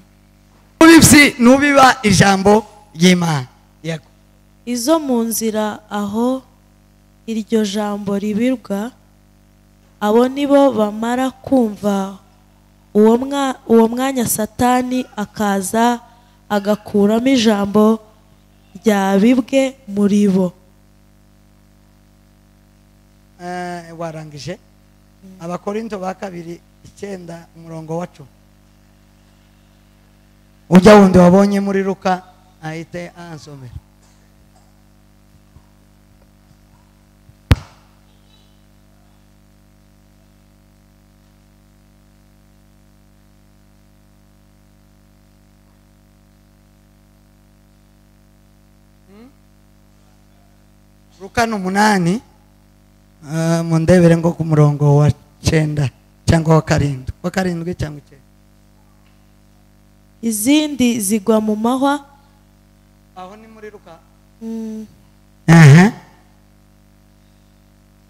Umubibyi nubiba ijambo ry'Imana. Yego. Izo mu nzira aho iryo jambo ribirwa, abo nibo bamara kumva uwo mwanya Satani akaza agakuramo ijambo ryabibwe muri bo. Warangije Abakorinto ba kabiri 9 umurongo wa 10. Ujya wundi wabonye muri Luka ahite ansomera. Luka 8 mundebere ngo ku murongo wa 9 cyangwa wa 7, wa 7 cyangwa 9. Izindi zigwa mu mahwa. Aho ni muri Luka.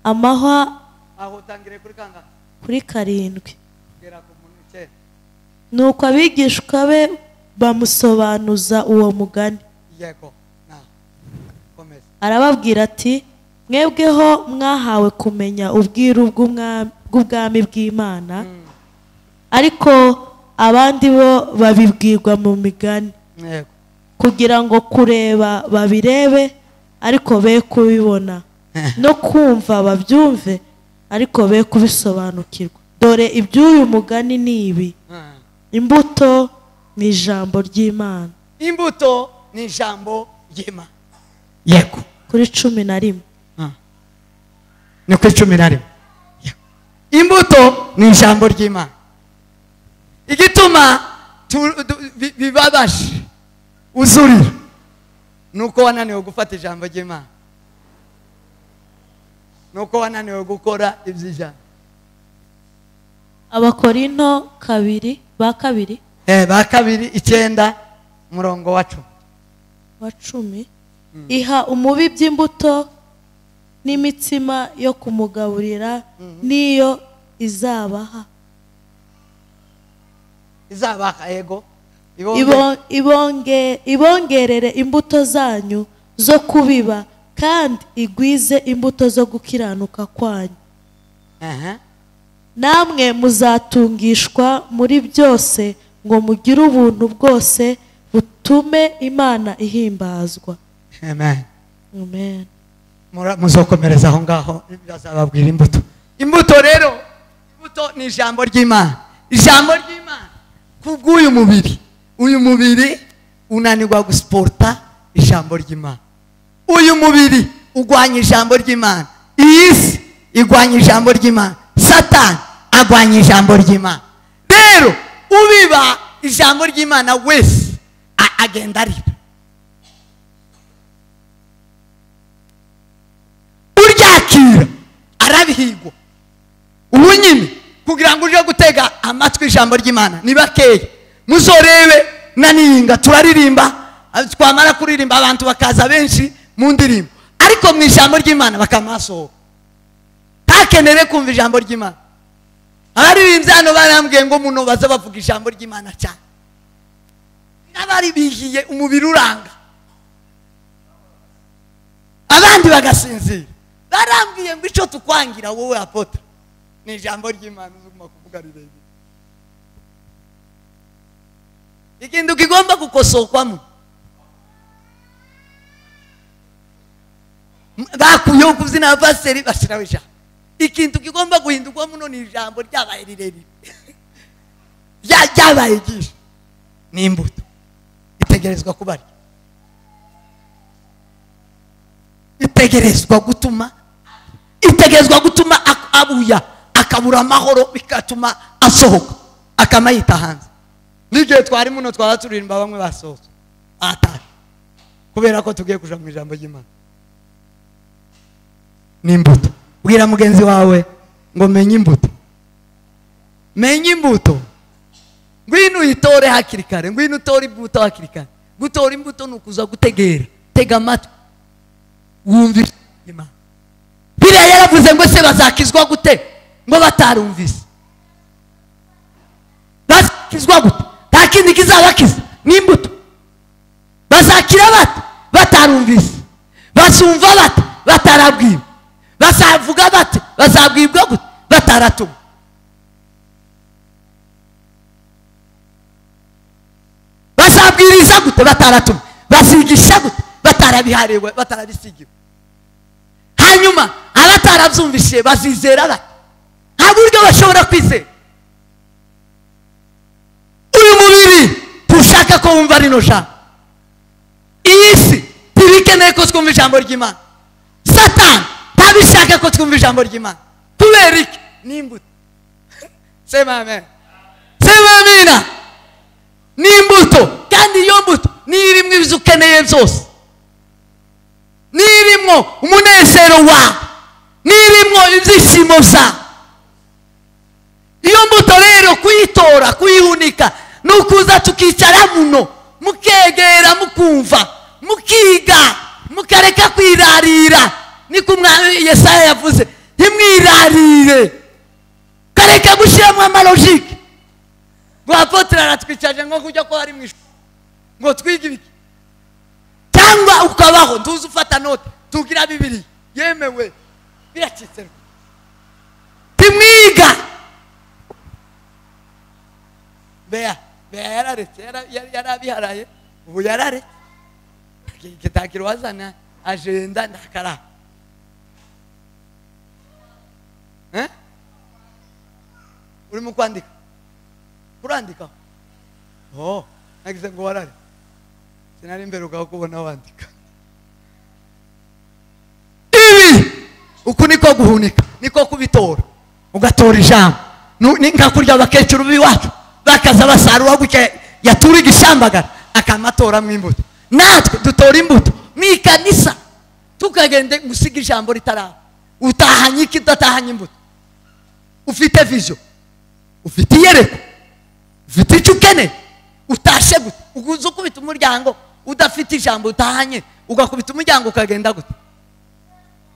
Amahwa aho tangire kuri kanga kuri 7. Gera ku 9. Nuko abigishwa be bamusobanuza uwo mugani. Yego. Na komeza. Arababwira ati mwebweho mwahawe kumenya ubwiru bw'ubwami bw'Imana, ariko abandi bo babibwirwa mu migani, kugira ngo kureba babirebe ariko be kubibona, no kumva babyumve ariko be kubisobanukirwa. Dore iby'uyu mugani ni ibi: imbuto ni ijambo ry'Imana. Imbuto ni ijambo ry'Imana. Yego. Kuri 11. Ni kuri 11. Imbuto ni ijambo ry'Imana. Igituma bibabaje uzurira nuko wananiwe gufata ijambo ry'Imana, nuko wananiwe gukora iby'ijambo. Abakorinto 2 ba 2 ba 2 9 murongo wa 10 wa 10. Iha umubibyi imbuto n'imitsima yo kumugaburira, niyo izabaha. Izabaha. Yego. Ibongerere imbuto zanyu zo kubiba, kandi igwize imbuto zo gukiranuka kwanyu. Namwe muzatungishwa muri byose ngo mugire ubuntu bwose butume Imana ihimbazwa. Amen. Amen. Muzokomereza aho ngaho bazababwira imbuto. Imbuto rero, imbuto ni ijambo ry'Imana. Ijambo ry'Imana kubw'uyu mubiri, uyu mubiri unanirwa gusporta ijambo ry'Imana. Uyu mubiri ugwanya ijambo ry'Imana. Iyi si igwanya ijambo ry'Imana. Satani agwanya ijambo ry'Imana. Rero ubiba ijambo ry'Imana wese agenda arira. Uryakira arabihigwa. Ubu nyine kugira ngo uje gutega amatwi ijambo ry'Imana ni bakeya. Muzorebe naninga turaririmba, twamara kuririmba abantu bakaza benshi mu ndirimbo, ariko mu ijambo ry'Imana bakamasohoka. Takenere kumva ijambo ry'Imana. Abaririmbyi hano barambwiye ngo muno baza bavuga ijambo ry'Imana cyane, n'abari bihiye umubiri uranga, abandi bagasinzira. Barambwiye ngo icyo tukwangira wowe apotre ni ijambo ry'Imana uzuma kuvuga rirerire. Ikintu kigomba gukosokwamo bakuyeho kubyina abapasiteri bashyiraho ijambo. Ikintu kigomba guhindurwa muno ni ijambo ryabaye rirerire, ryabaye ryinshi. Ni imbuto itegerezwa kubarya, itegerezwa gutuma, itegerezwa gutuma abuya akabura amahoro, bigatuma asohoka akamayita hanze. N'igihe twari muno twaba turirimba bamwe basohotse atari kubera ko tugiye kuja mu ijambo ry'Imana. Ni imbuto. Bwira mugenzi wawe ngo menye imbuto, menye imbuto. Ngwino uyitore hakiri kare, ngwino utore imbuto hakiri kare. Gutora imbuto ni ukuza gutegera, tega amatwi wumve Imana. Biriya yaravuze ngo se bazakizwa gute ngo batarumvise? Bazakizwa gute? Nta kindi kizabakiza ni imbuto. Bazakira bate batarumvise? Bazumva bate batarabwiwe? Bazavuga bate? Bazabwibwa gute bataratumwa? Bazabwiriza gute bataratumwa? Bazigisha gute batarabihariwe, batarabisigiwe? Hanyuma abatarabyumvise bazizera bate? Nta buryo bashobora kwizera. Uyu mubiri tushaka ko wumva rino jambo. Iyi si ntibikeneye ko twumva ijambo ry'Imana. Satani ntabishaka ko twumva ijambo ry'Imana. Kubera iki? Ni imbuto. Sema amen. Sema amina. Ni imbuto, kandi iyo mbuto ni irimwo ibyo ukeneye byose, ni irimwo umunezero wawe, ni irimwo ibyishimo byawe. Iyo mbuto rero kuyitora, kuyihunika, ni ukuza tukicara muno, mukegera, mukumva, mukiga, mukareka kwirarira. Niko umwami Yesaya yavuze, ntimwirarire, kareka gushyiramo amalogike. Ngo apotre aratwicaje ngo kujya ko ari mu ishuri ngo twige ibiki, cyangwa ukabaho ntuzi ufata note tugira Bibiliya yemewe biracitse. Timwiga. Bea yararetse, yarabiharaye, ubu yararetse kitakira wazana agenda ndakara. Urimo kwandika? Kurandika? Oh, nagize ngo warare. Sinari mberuka kubona wandika. Ibi uku niko guhunika, niko kubitora. Ugatora ijambo. Ni nka kurya abakecuru biwacu bakaza basarura gutya yatura igishambagara akamatora mu imbuto. Natwe dutora imbuto mu ikanisa tukagende gusiga ijambo ritaraba. Utahanye iki? Udatahanye imbuto. Ufite vision, ufite iyereko, ufite icyo ukeneye, utashe gute? Uguze ukubita umuryango udafite ijambo utahanye, ugakubita umuryango ukagenda gute?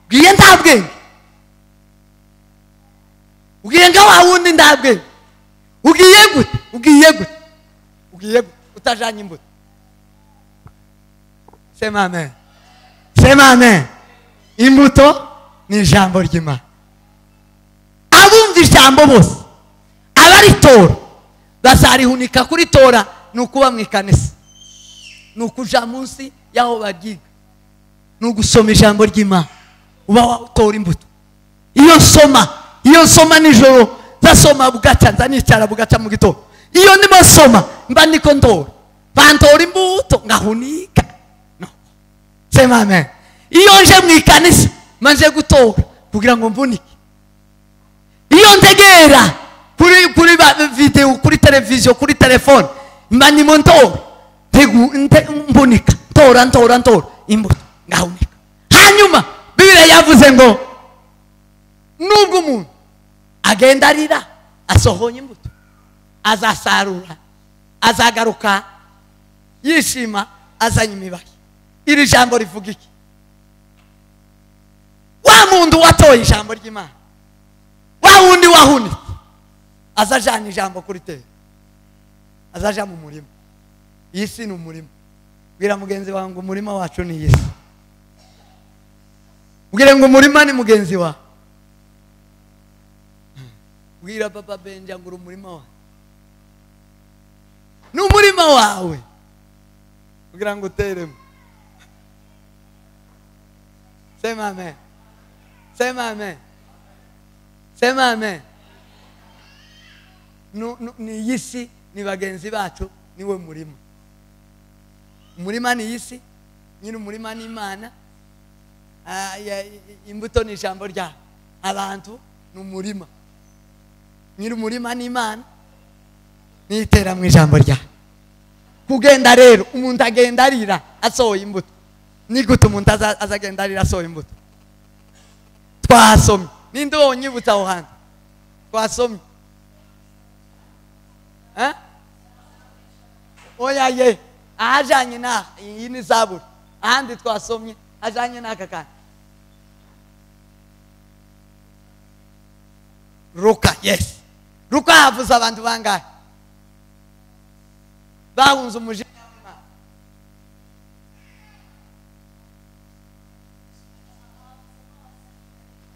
Ugiye nta bwenge, ugiye nka wa wundi nta bwenge. Ugiye gute? Ugiye gute? Ugiye gute utajanye imbuto? Sema amen. Sema amen. Imbuto ni ijambo ry'Imana. Abumva ijambo bose abaritora bazarihunika. Kuritora ni ukuba mu ikanisa, ni ukuja munsi y'aho bagiga, ni ugusoma ijambo ry'Imana, uba watora imbuto. Iyo nsoma nijoro nzasoma bugaca, nzanicara bugaca mu gitondo. Iyo ndimo nsoma mba niko ntora, bantora imbuto ngahunika. No. Sema amen. Iyo nje mu ikanisa manje gutora kugira ngo mbunike. Iyo ntegera kuri video, kuri televiziyo, kuri telefone, mba ndimo ntora, mbunika, ntora ntora ntora imbuto ngahunika. Hanyuma Bibiliya yavuze ngo nubwo umuntu Agenda arira asohoye imbuto, azasarura, azagaruka yishima azanye imibayi. Iri jambo rivuga iki? Wa muntu watoye ijambo ry'Imana, wa wundi wahunitse, azajana ijambo kuri tera, azaja mu murima. Iyi si ni umurima. Bwira mugenzi wawe ngo umurima wacu ni iyi si. Bwira ngo umurima ni mugenzi wawe. Bwira papa Benja ngo umurima wawe ni umurima wawe, kugira ngo uteremo. Sema amen. Sema amen. Sema amen. Ni iyi si, ni bagenzi bacu, niwe murima. Umurima ni iyi si, nyiri umurima ni Imana. Imbuto ni ijambo rya abantu, ni umurima. Nyiri umurima ni Imana, nitera mu ijambo rya. Kugenda rero umuntu agenda arira asohoye imbuto. Ni gute umuntu azagenda arira asohoye imbuto? Twasomye. Ninde wonyibutsa aho hantu? Twasomye. Oya ye, ahajanye na iyi ni Zaburi. Ahandi twasomye ajanye n'aka kantu. Ruka, yes. Ruka havuze abantu bangahe? Bahunze umujinya w'Imana.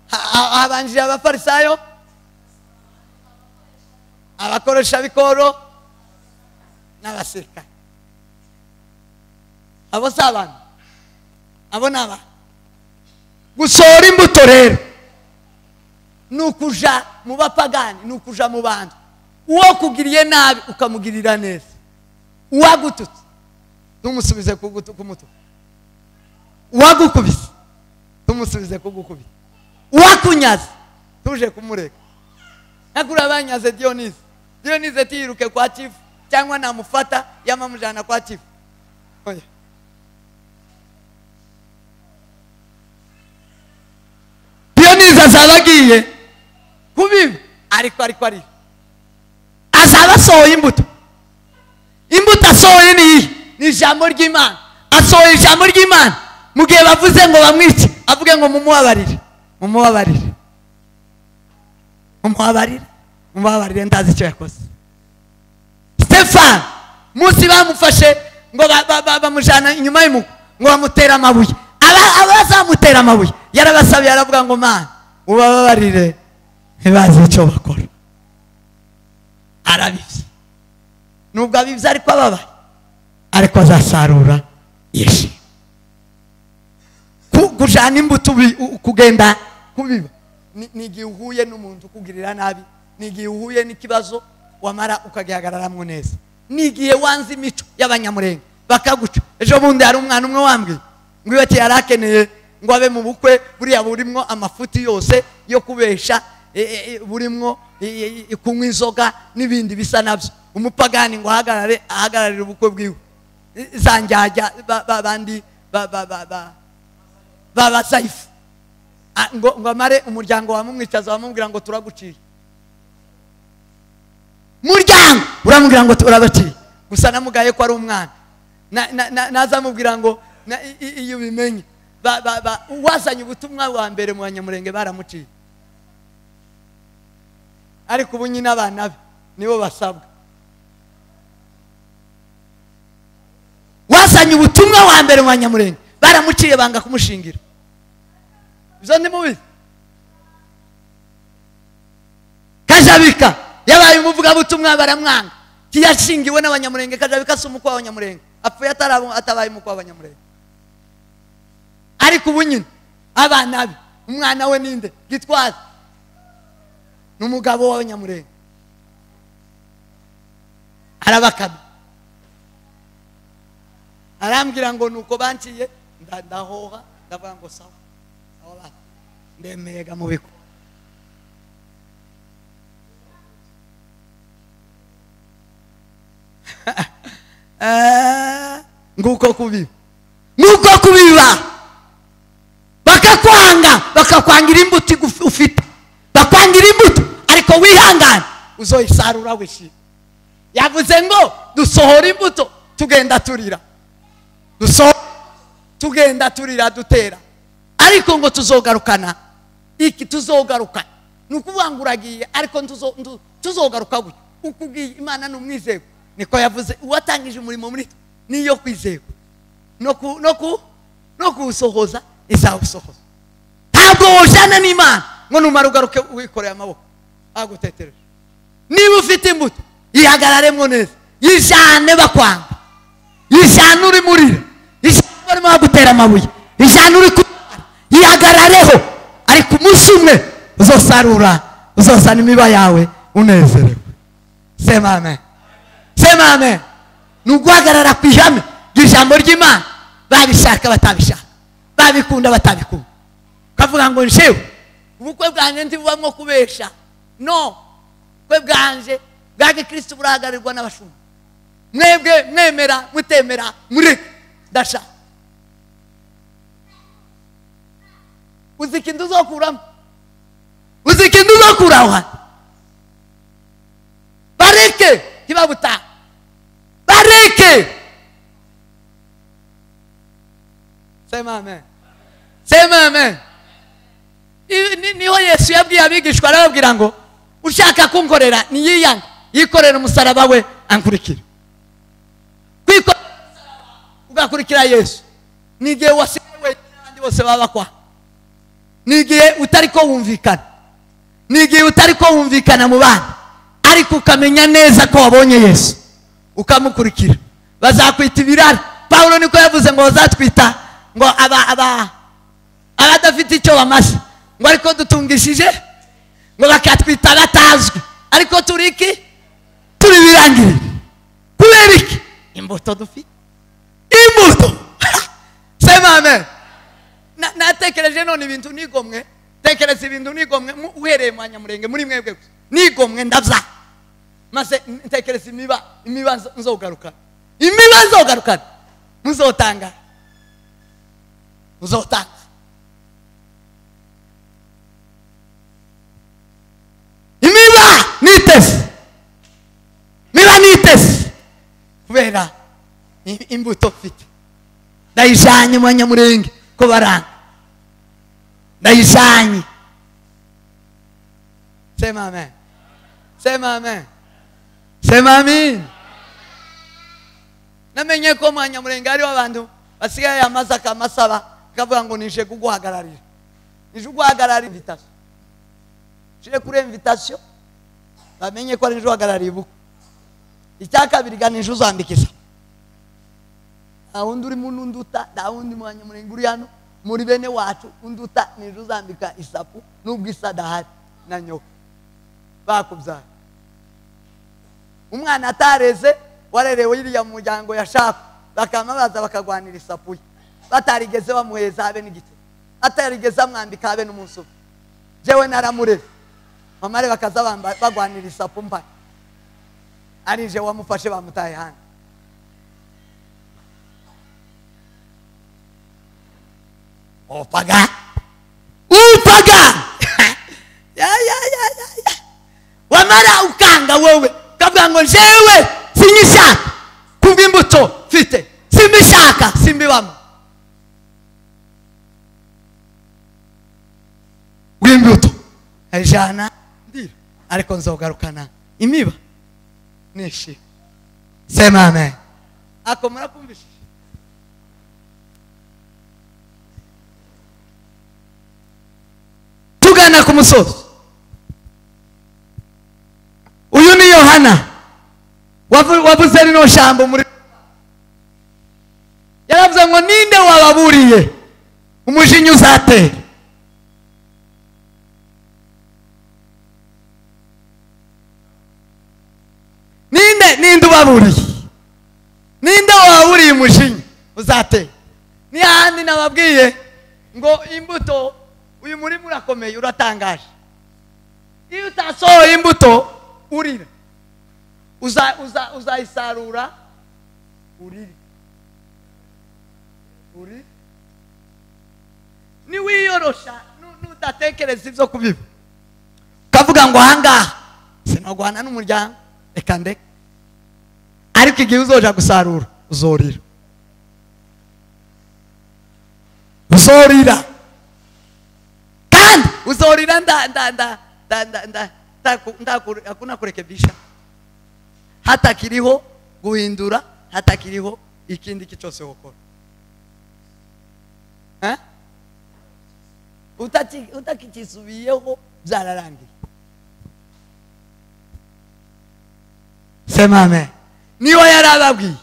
Habanjije abafarisayo, abakoresha bikoro n'abasirikare. Abo si abantu, abo ni abantu. Gusohora imbuto rero ni ukuja mu bapagani, ni ukuja mu bantu. Uwo kugiriye nabi ukamugirira neza, uwagututse tumusubize kumutuka, uwagukubise tumusubize kugukubita, uwakunyaze tuje kumureka. Nakura banyaze Dionise, Dionise tiyiruke kwa chifu cyangwa namufata yamamujana kwa chifu. Oya. Dionise azaba agiye kubiba, ariko ariko azaba asohoye imbuto. Imbuto asohoye ni iyi? Ni ijambo ry'Imana. Asohoye ijambo ry'Imana mu gihe bavuze ngo bamwice, avuge ngo mumubabarire, mumubabarire, mumubabarire, mumubabarire, ndazi icyo yakoze. Stefano munsi bamufashe ngo bamujana inyuma y'umugo ngo bamutera amabuye, abazamutera amabuye yarabasabiye, aravuga ngo Mana ubababarire ntibazi icyo bakora. Arabivye, nubwo abivye ariko ababaye, ariko azasarura yishimye. Kujana imbuto, kugenda kubiba, ni igihe uhuye n'umuntu ukugirira nabi, ni igihe uhuye n'ikibazo wamara ukagihagararamwo neza, ni igihe wanze imico y'abanyamurenge bakaguca. Ejo bundi hari umwana umwe wambwiye ngo iyo yari akeneye ngo abe mu bukwe buriya burimwo amafuti yose yo kubesha, burimwo kunywa inzoga n'ibindi bisa nabyo. Umupagani ngo ahagarare, ahagararire ubukwe bwiwe, zanjyajya bandi babasaifu, ngo amare umuryango wamumwicaza wamubwira ngo turaguciye. Muryango uramubwira ngo turabaciye, gusa namugaye ko ari umwana. Nazamubwira ngo iyo ubimenye wazanye ubutumwa bwa mbere mu banyamurenge baramuciye, ariko ubu nyine abana be nibo basabwa. Wazanye ubutumwa wa mbere mu banyamurenge baramuciye, banga kumushingira. Ibyo ni mubi. Kajabika yabaye umuvugabutumwa baramwanga, tiyashingiwe n'abanyamurenge. Kajabika si umukwe w'abanyamurenge, apfuye atabaye umukwe w'abanyamurenge. Ariko ubu nyine abana be, umwana we ninde? Gitwaza ni umugabo w'abanyamurenge, arabakama. Arambwira ngo nuko banciye ndahoha, ndavuga ngo sawa sawa, ndemeye mubiko. Nguko kubiba, nguko kubiba. Bakakwanga, bakakwangira imbuto ufite, bakwangira imbuto, ariko wihangane uzoyisarura wishimye. Yavuze ngo dusohora imbuto tugenda turira, tugenda turira dutera, ariko ngo tuzogarukana iki? Tuzogaruka. Ni ukuvuga ngo uragiye ariko tuzogaruka gutyo. Ukubwiye Imana ni umwizerwa, niko yavuze. Uwatangije umurimo muri twe niyo kwizerwa no kuwusohoza izawusohoza. Ntabwo wojana n'Imana ngo numara ugaruke wikoreye amaboko agutetereje. Niba ufite imbuto yihagararemo neza, yijane bakwanga, yijane uri murira, yijane barimo bagutera amabuye, yijane uri kurwara, yihagarareho. Ariko umunsi umwe uzosarura, uzozana imiba yawe unezerewe. Sema amen, sema amen. Ni uguhagarara ku ihame ry'ijambo ry'Imana, babishaka batabishaka, babikunda batabikunda. Ukavuga ngo njewe ubukwe bwanjye ntibubamwo kubesha. No, ubukwe bwanje bwa gikristo burahagarirwa n'abashumba. Mwebwe mwemera mutemera mureke ndashaka. Uzi ikintu uzokuramo, uzi ikintu uzokura aho hantu. Bareke ntibabutaha, bareke. Sema amen, sema amen. Niho Yesu yabwiye abigishwa arababwira ngo ushaka kunkorera niyiyange, yikorera umusaraba we ankurikire. Kwikorera ugakurikira Yesu ni igihe wasigaye wenyine abandi bose baba bakwa, ni igihe utari ko wumvikana, ni igihe utari ko wumvikana mu bana, ariko ukamenya neza ko wabonye Yesu ukamukurikira. Bazakwita ibirara. Paulo niko yavuze ngo bazatwita ngo abadafite icyo bamaze, ngo ariko dutungishije, ngo bakatwita batazwi, ariko turi iki? Turi birangirire. Kubera iki? Imbuto dufite, imbuto. Sema amen. Natekereje none ibintu nigomwe, tekereza ibintu nigomwe uhereye mu Banyamurenge muri mwebwe gusa nigomwe ndavya, maze ntekereza imiba nzogaruka, imiba nzogaruka, muzotanga, muzotanga. Imiba nitese, miba nitese kubera imbuto mfite. Ndayijanye mu Banyamurenge ko baranga, ndayijanye. Sema amen, sema amen, sema amen. Namenye ko mu Banyamurenge hariho abantu basigaye amaze akamasaba kavuga ngo nije kuguhagararira, nije kuguhagararira invitation, nshire kuri invitation bamenye ko ari nije uhagarariye ubukwe. Icya kabiri ga nije uzambikisa. Nta wundi uri mu nduta, nta wundi mu Banyamurenge uri hano muri bene wacu unduta, nije uzambika isapu nubwo isa dahari na nyoko bakubyara. Umwana atareze warerewe iriya mu muryango yashaka, bakamabaza bakagwanira isapu ye, batarigeze bamuheza habe n'igiti, atarigeze amwambika habe n'umunsi umwe. Jewe naramureze, mamare bakaza bagwanira isapu mpaka arije wamufashe bamutaye hano. Upaga, upaga. Ya ya ya ya ya. Wamara ukanga wewe, ukavuga ngo jewe sinyishaka kubw'imbuto mfite, simbishaka, simbibamo. Bw'imbuto ajana ndira, ariko nzogarukana imiba nishi. Sema amen. Ako murakumvishije? Tugana ku musozi. Uyu ni Yohana wavuze rino jambo muri, yaravuze ngo ninde wababuriye umujinya uzatera? Ninde ubaburiye? Ninde wababuriye umujinya uzatera? Ni handi nababwiye ngo imbuto, uyu murima urakomeye uratangaje. Iyo utasohoye imbuto urira, uzayisarura urire, urire. Niwiyorosha nudatekereza ibyo kubiba, ukavuga ngo ahangaha Sinagwana n'umuryango, reka ndeke. Ariko igihe uzoja gusarura uzorira. Uzorira. Kandi uzorira nda nda nda nda nda nda hakuna kurekebisha. Hatakiriho guhindura, hatakiriho ikindi cyose gukora. Eh? Utakikisubiyeho byararangiye. Sema amen. Niyo yarababwiye.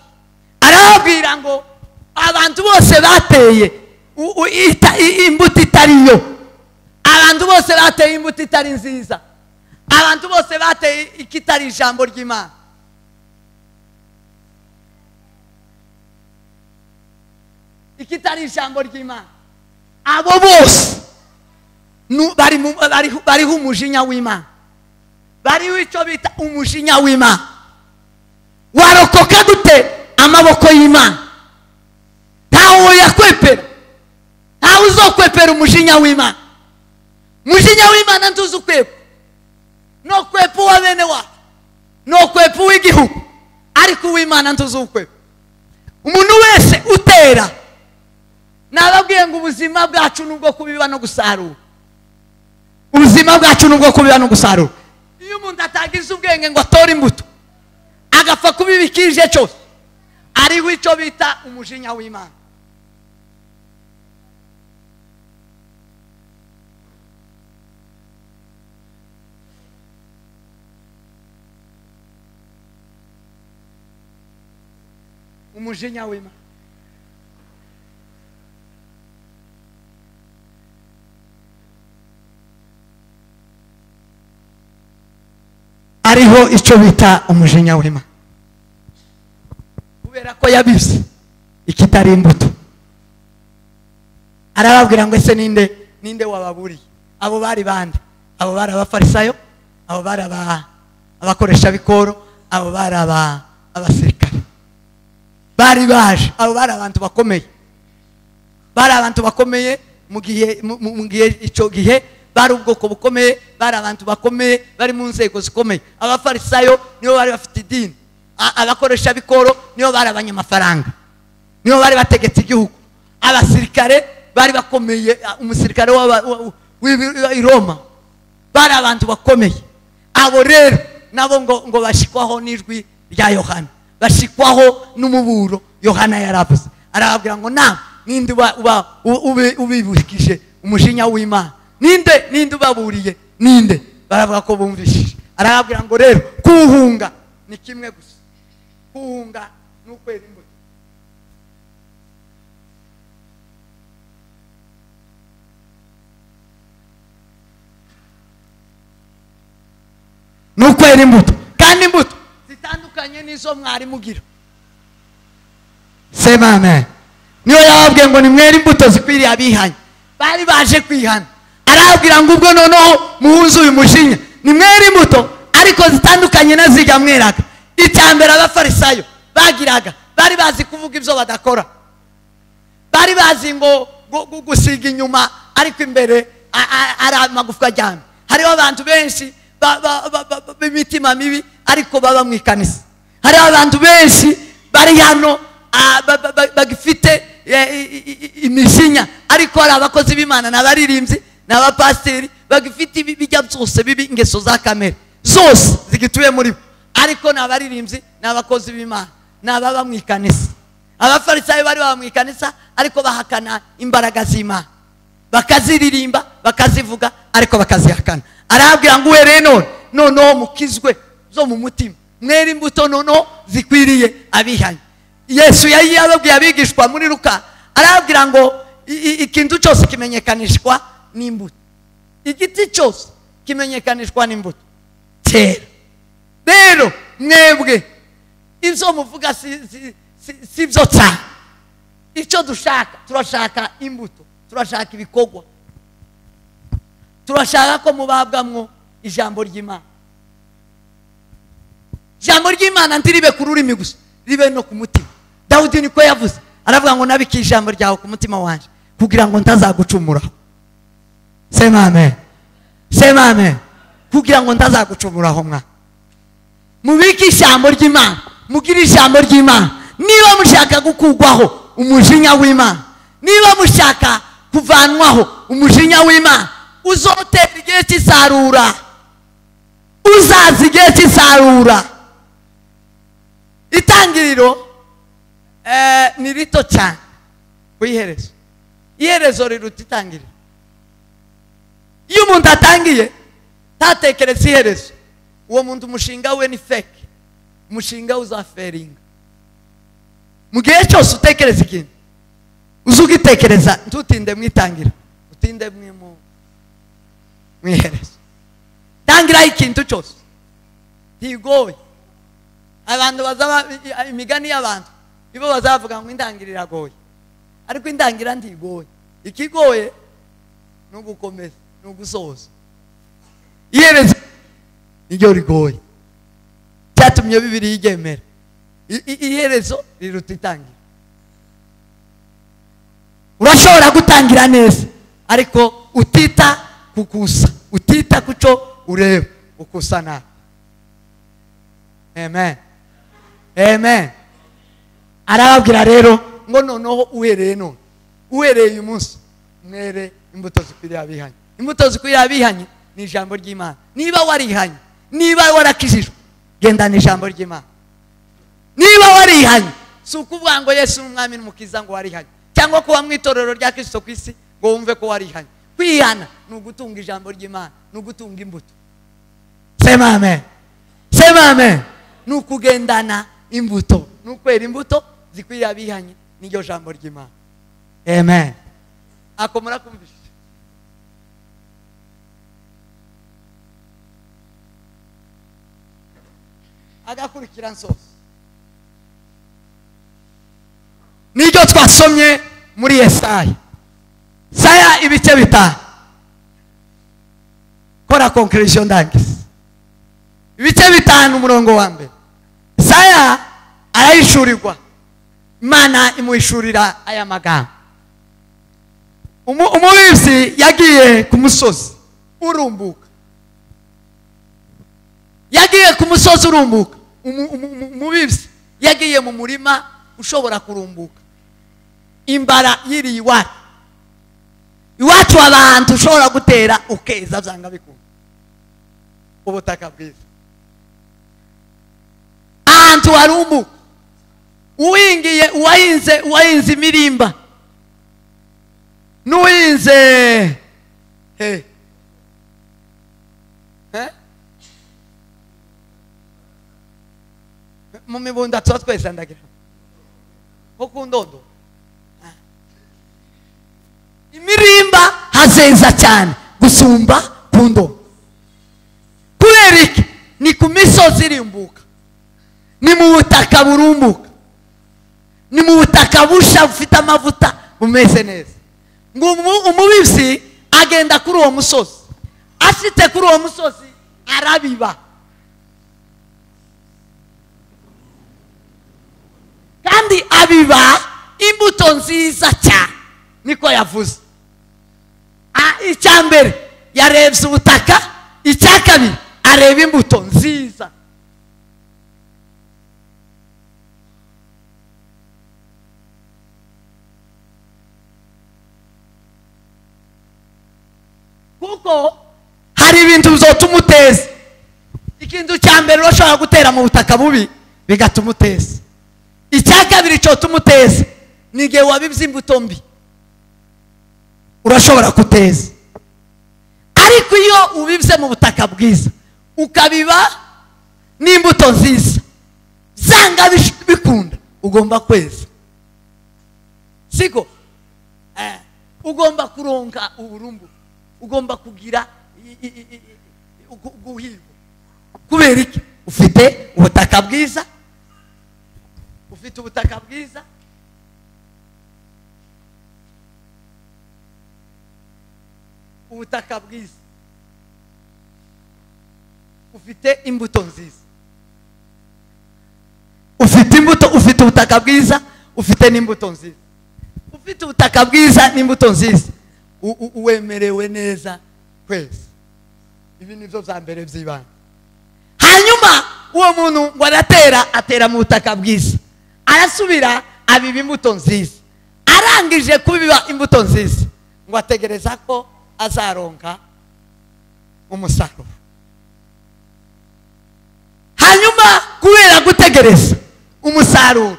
Arababwira ngo abantu bose bateye imbuto itariyo. Abantu bose bateye imbuto itari nziza. Abantu bose bateye ikitari ijambo ry'Imana. Ikitari ijambo ry'Imana. Abo bose bariho umujinya w'Imana. Bariho icyo bita umujinya w'Imana. Warokoka gute amaboko y'Imana? Ntawe yakwepera. Ntawe uzokwepera umujinya w'Imana. Umujinya w'Imana ntuzi ukwepa. No kwepa uwa bene wacu. No kwepa uw'igihugu. Ariko uw'Imana ntuzi ukwepa. Umuntu wese utera. Nababwiye ngo ubuzima bwacu nubwo kubiba no gusarura. Ubuzima bwacu nubwo kubiba no gusarura. Iyo umuntu atagize ubwenge ngo atore imbuto, agapfa kubibikije cyose, ariho icyo bita umujinya w'Imana. Umujinya w'Imana. Ariho icyo bita umujinya w'Imana. Kubera ko yabibye ikitari imbuto. Arababwira ngo ese ninde wababuriye? Abo bari bande? Abo bari abafarisayo, abo bari abakoresha bikoro, abo bari abasirikare. Bari baje, abo bari abantu bakomeye. Bari abantu bakomeye mu gihe icyo gihe bari ubwoko bukomeye, bari abantu bakomeye, bari mu nzego zikomeye. Abafarisayo nibo bari bafite idini, abakoresha bikoro nibo bari abanyamafaranga, nibo bari bategetse igihugu. Abasirikare bari bakomeye, umusirikare w'i Roma, bari abantu bakomeye. Abo rero nabo ngo bashikwaho n'ijwi rya Yohana, bashikwaho n'umuburo Yohana yaravuze. Arababwira ngo na ninde ubibukije umujinya w'Imana? Ninde ubaburiye? Ninde? Baravuga ko bumvishije. Arababwira ngo rero kuhunga ni kimwe gusa. Kuhunga ni ukwera imbuto. Ni ukwera imbuto. Kandi imbuto zitandukanye n'izo mwari mugira. Sema amen. Niyo yababwiye ngo nimwere imbuto zikwiriye abihanye. Bari baje kwihana. Arababwira ngo ubwo noneho muhuze uyu mujinya, nimwere imbuto ariko zitandukanye na zijya mweraga. Icyambere abafarisayo bagiraga, bari bazi kuvuga ibyo badakora. Bari bazi ngo gusiga inyuma ariko imbere ari amagufwa aryamye. Hariho abantu benshi b'imitima mibi ariko baba mu ikanisa. Hariho abantu benshi bari hano bagifite imijinya ariko ari abakozi b'Imana n'abaririmbyi n'abapasiteri bagifite ibijya byose bibi, ingeso za kamere zose zigituye muri bo, ariko n'abaririmbyi n'abakozi b'Imana n'ababa mu ikanisa. Abafarisayo bari baba mu ikanisa ariko bahakana imbaraga z'Imana, bakaziririmba bakazivuga ariko bakazihakana. Arababwira ngo uhereye none noneho mukizwe zo mu mutima, mwere imbuto noneho zikwiriye abihanye. Yesu yari yababwiye abigishwa muri Luka, arababwira ngo ikintu cyose kimenyekanishwa n'imbuto. Igiti cyose kimenyekanishwa n'imbuto. Cyera rero mwebwe ibyo muvuga si byo cyane. Icyo dushaka, turashaka imbuto, turashaka ibikorwa, turashaka ko mubabwamwo ijambo ry'Imana. Ijambo ry'Imana ntiribe ku rurimi gusa, ribe no ku mutima. Dawudi niko yavuze, aravuga ngo nabike ijambo ryawe ku mutima wanje kugira ngo ntazagucumuraho. Sema amen. Sema amen. Kugira ngo ntazagucumuraho mwa. Mubike ijambo ry'Imana, mugire ijambo ry'Imana. Niba mushaka gukugwaho umujinya w'Imana, niba mushaka kuvanwaho umujinya w'Imana, uzotera igihe cy'isarura, uzaza igihe cy'isarura. Itangiriro ni rito cyane ku iherezo. Iherezo riruta itangiriro. Iyo umuntu atangiye ntatekereza iherezo, uwo muntu umushinga we ni fake, umushinga uzaferinga. Mu gihe cyose utekereza ikintu, uzugitekereza ntutinde mwitangira, utinde mwiherezo. Tangira ikintu cyose ntigoye. Abantu bazaba imigani y'abantu ibo bazavuga ngo indangira iragoye, ariko indangira ntigoye. Ikigoye no gukomeza no gusoza. Iherezo niryo rigoye, cyatumye Bibiliya igemera. Iherezo riruta itangira. Urashobora gutangira neza, ariko utita kukusa, utita kuco ureba ukusa nabi. Amen, amen. Arababwira rero ngo noneho uhereye none, uhereye uyu munsi, mwere imbuto zikwiriye abihanye. Imbuto zikwiriye abihanye ni ijambo ry'Imana. Niba warihanye, niba warakijijwe, gendana ijambo ry'Imana. Niba warihanye, si ukuvuga ngo Yesu ni umwami n'umukiza ngo warihanye, cyangwa kuba mu itorero rya Kristo ku isi ngo wumve ko warihanye. Kwihana ni ugutunga ijambo ry'Imana, ni ugutunga imbuto. Sema amen, sema amen. Ni ukugendana imbuto, ni ukwera imbuto zikwiriye abihanye, niryo jambo ry'Imana. Amen. Ako murakumvise? Agakurikira nsoza niryo twasomye muri Yesaya. Saya ibice 5. Kora conclusion ndangiza. Ibice 5 umurongo wa mbere. Saya arayishurirwa, Imana imuhishurira aya magambo. Umubibyi yagiye ku musozi urumbuka, yagiye ku musozi urumbuka. Umubibyi yagiye mu murima ushobora kurumbuka. Imbara yiri iwacu, iwacu abantu ushobora gutera ukeza byanga bikunda, ubutaka bwiza, ahantu harumbuka, uwingiye, uwahinze, uwahinze imirimba n'uhinze he mu mibunda tuba twese ndagira nko ku ndodo. Imirimba hazeza cyane gusumba ku ndodo. Kubera iki? Ni ku misozi irimbuka, ni mu butaka burumbuka, ni mu butaka busha bufite amavuta bumeze neza. Ngo umubibyi agenda kuri uwo musozi, ashitse kuri uwo musozi arabiba. Kandi abiba imbuto nziza cyane, niko yavuze. Icya mbere yarebye ubutaka, icya kabiri areba imbuto nziza. Kuko hari ibintu bizotuma uteza. Ikintu cya mbere urashobora gutera mu butaka bubi bigatuma uteza. Icya kabiri cyotuma uteza ni igihe wabibye imbuto mbi, urashobora kuteza. Ariko iyo ubibye mu butaka bwiza, ukabiba n'imbuto nziza, zanga bikunda, ugomba kweza. Siko ugomba kuronka uburumbu, ugomba kugira guhirwa. Kubera iki? Ufite ubutaka bwiza, ufite ubutaka bwiza. Ubutaka bwiza, ufite imbuto nziza, ufite imbuto, ufite ubutaka bwiza, ufite n'imbuto nziza. Ufite ubutaka bwiza n'imbuto nziza, uwemerewe neza kwezi. Ibi nivyo vya mbere by'ibanga. Hanyuma Uwo muntu ngo aratera, atera mu butaka bwiza, arasubira abiba imbuto nziza. Arangije kubiba imbuto nziza, ngo ategereza ko azaronka umusaruro. Hanyuma kubera gutegereza umusaruro,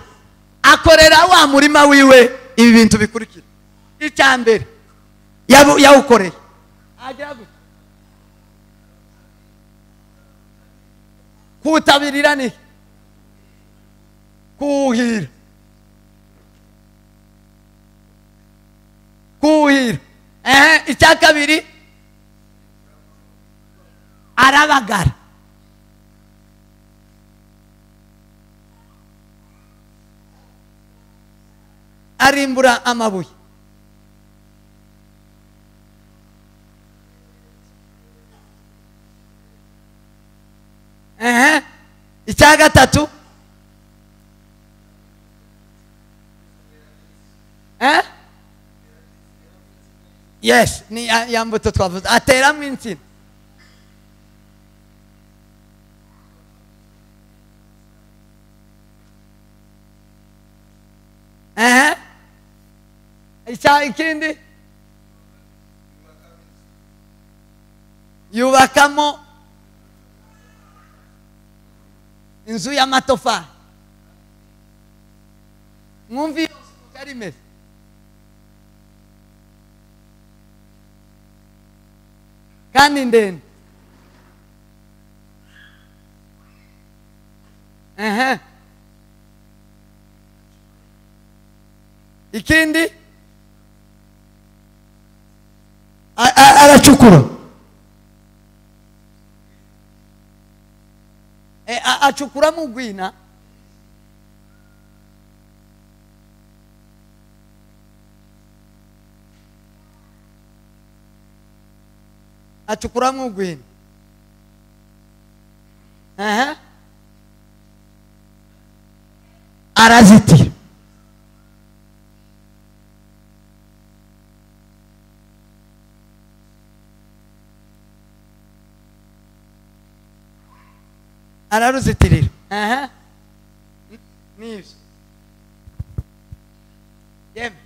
akorera wa murima wiwe ibi bintu bikurikira. Icya mbere yawukoreye agira gute? Kutabirira ni kuhira. Kuhira. Icya kabiri arabagara. Arimbura amabuye. Icya gatatu yes, ni ya mbuto twavuze, ateramo insina. Icya ikindi yubakamo inzu y'amatofari. Mwumvi uko ari imeze. Kandi ndende. Ikindi aracukura. Acukura mu gwina. Acukura mu gwina. Arazitira. Araruzitirira. Nibyo. Yemwe.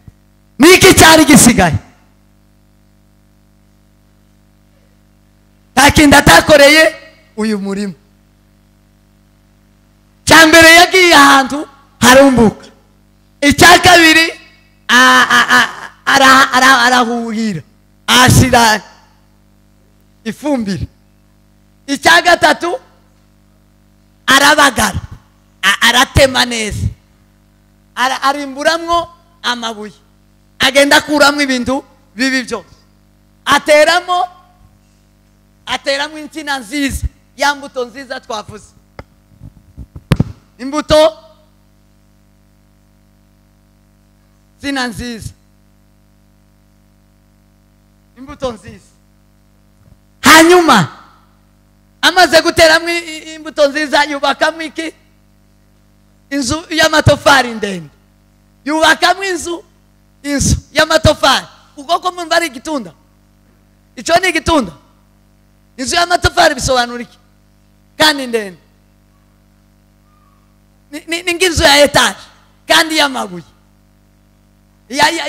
Niki cyari gisigaye? Nta kindi atakoreye uyu murima. Cya mbere yagiye ahantu harumbuka. Icya kabiri arahuhira, ashyira ifumbire. Icya gatatu arabagara, aratema neza, arimburamwo amabuye, agenda akuramwo ibintu bibi byose, ateramo insina nziza, ya mbuto nziza twavuze, imbuto insina nziza, imbuto nziza. Hanyuma amaze guteramo imbuto nziza, yubakamo iki? Inzu y'amatofari ndende. Yubakamo inzu y'amatofari. Ubwo ko mumva ari igitunda. Icyo ni igitunda. Inzu y'amatofari bisobanura iki? Kandi ndende. Ni nk'inzu ya etaje kandi y'amabuye.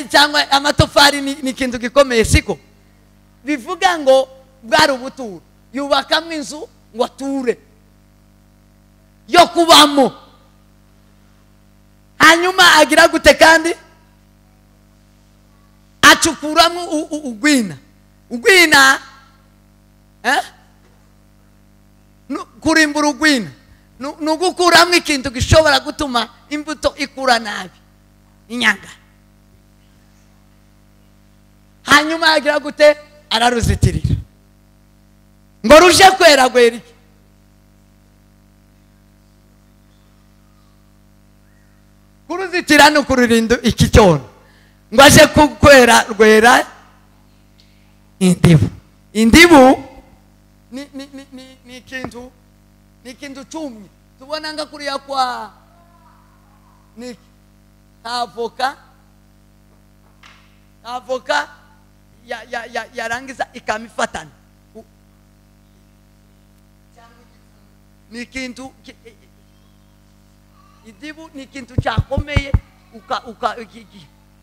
Cyangwa amatofari ni ikintu gikomeye, siko? Bivuga ngo bwari ubuturo. Yubakamo inzu ngo ature yo kubamo. Hanyuma agira gute kandi? Acukuramo ugwina. Ugwina kurimbura ugwina nugukuramo ikintu gishobora gutuma imbuto ikura nabi, inyanga. Hanyuma agira gute? Araruzitirira ngo ruje kwera gwera iki? Kuruzitira no kururinda iki cyono ngo aje kwera rwera indibu. Indibu ni ni ni ni ikintu, ni ikintu cumye tubona nga kuriya kwa ni avoka, avoka ya ya ya yarangiza ikamifatana. Ni ikintu idibu, ni ikintu cyakomeye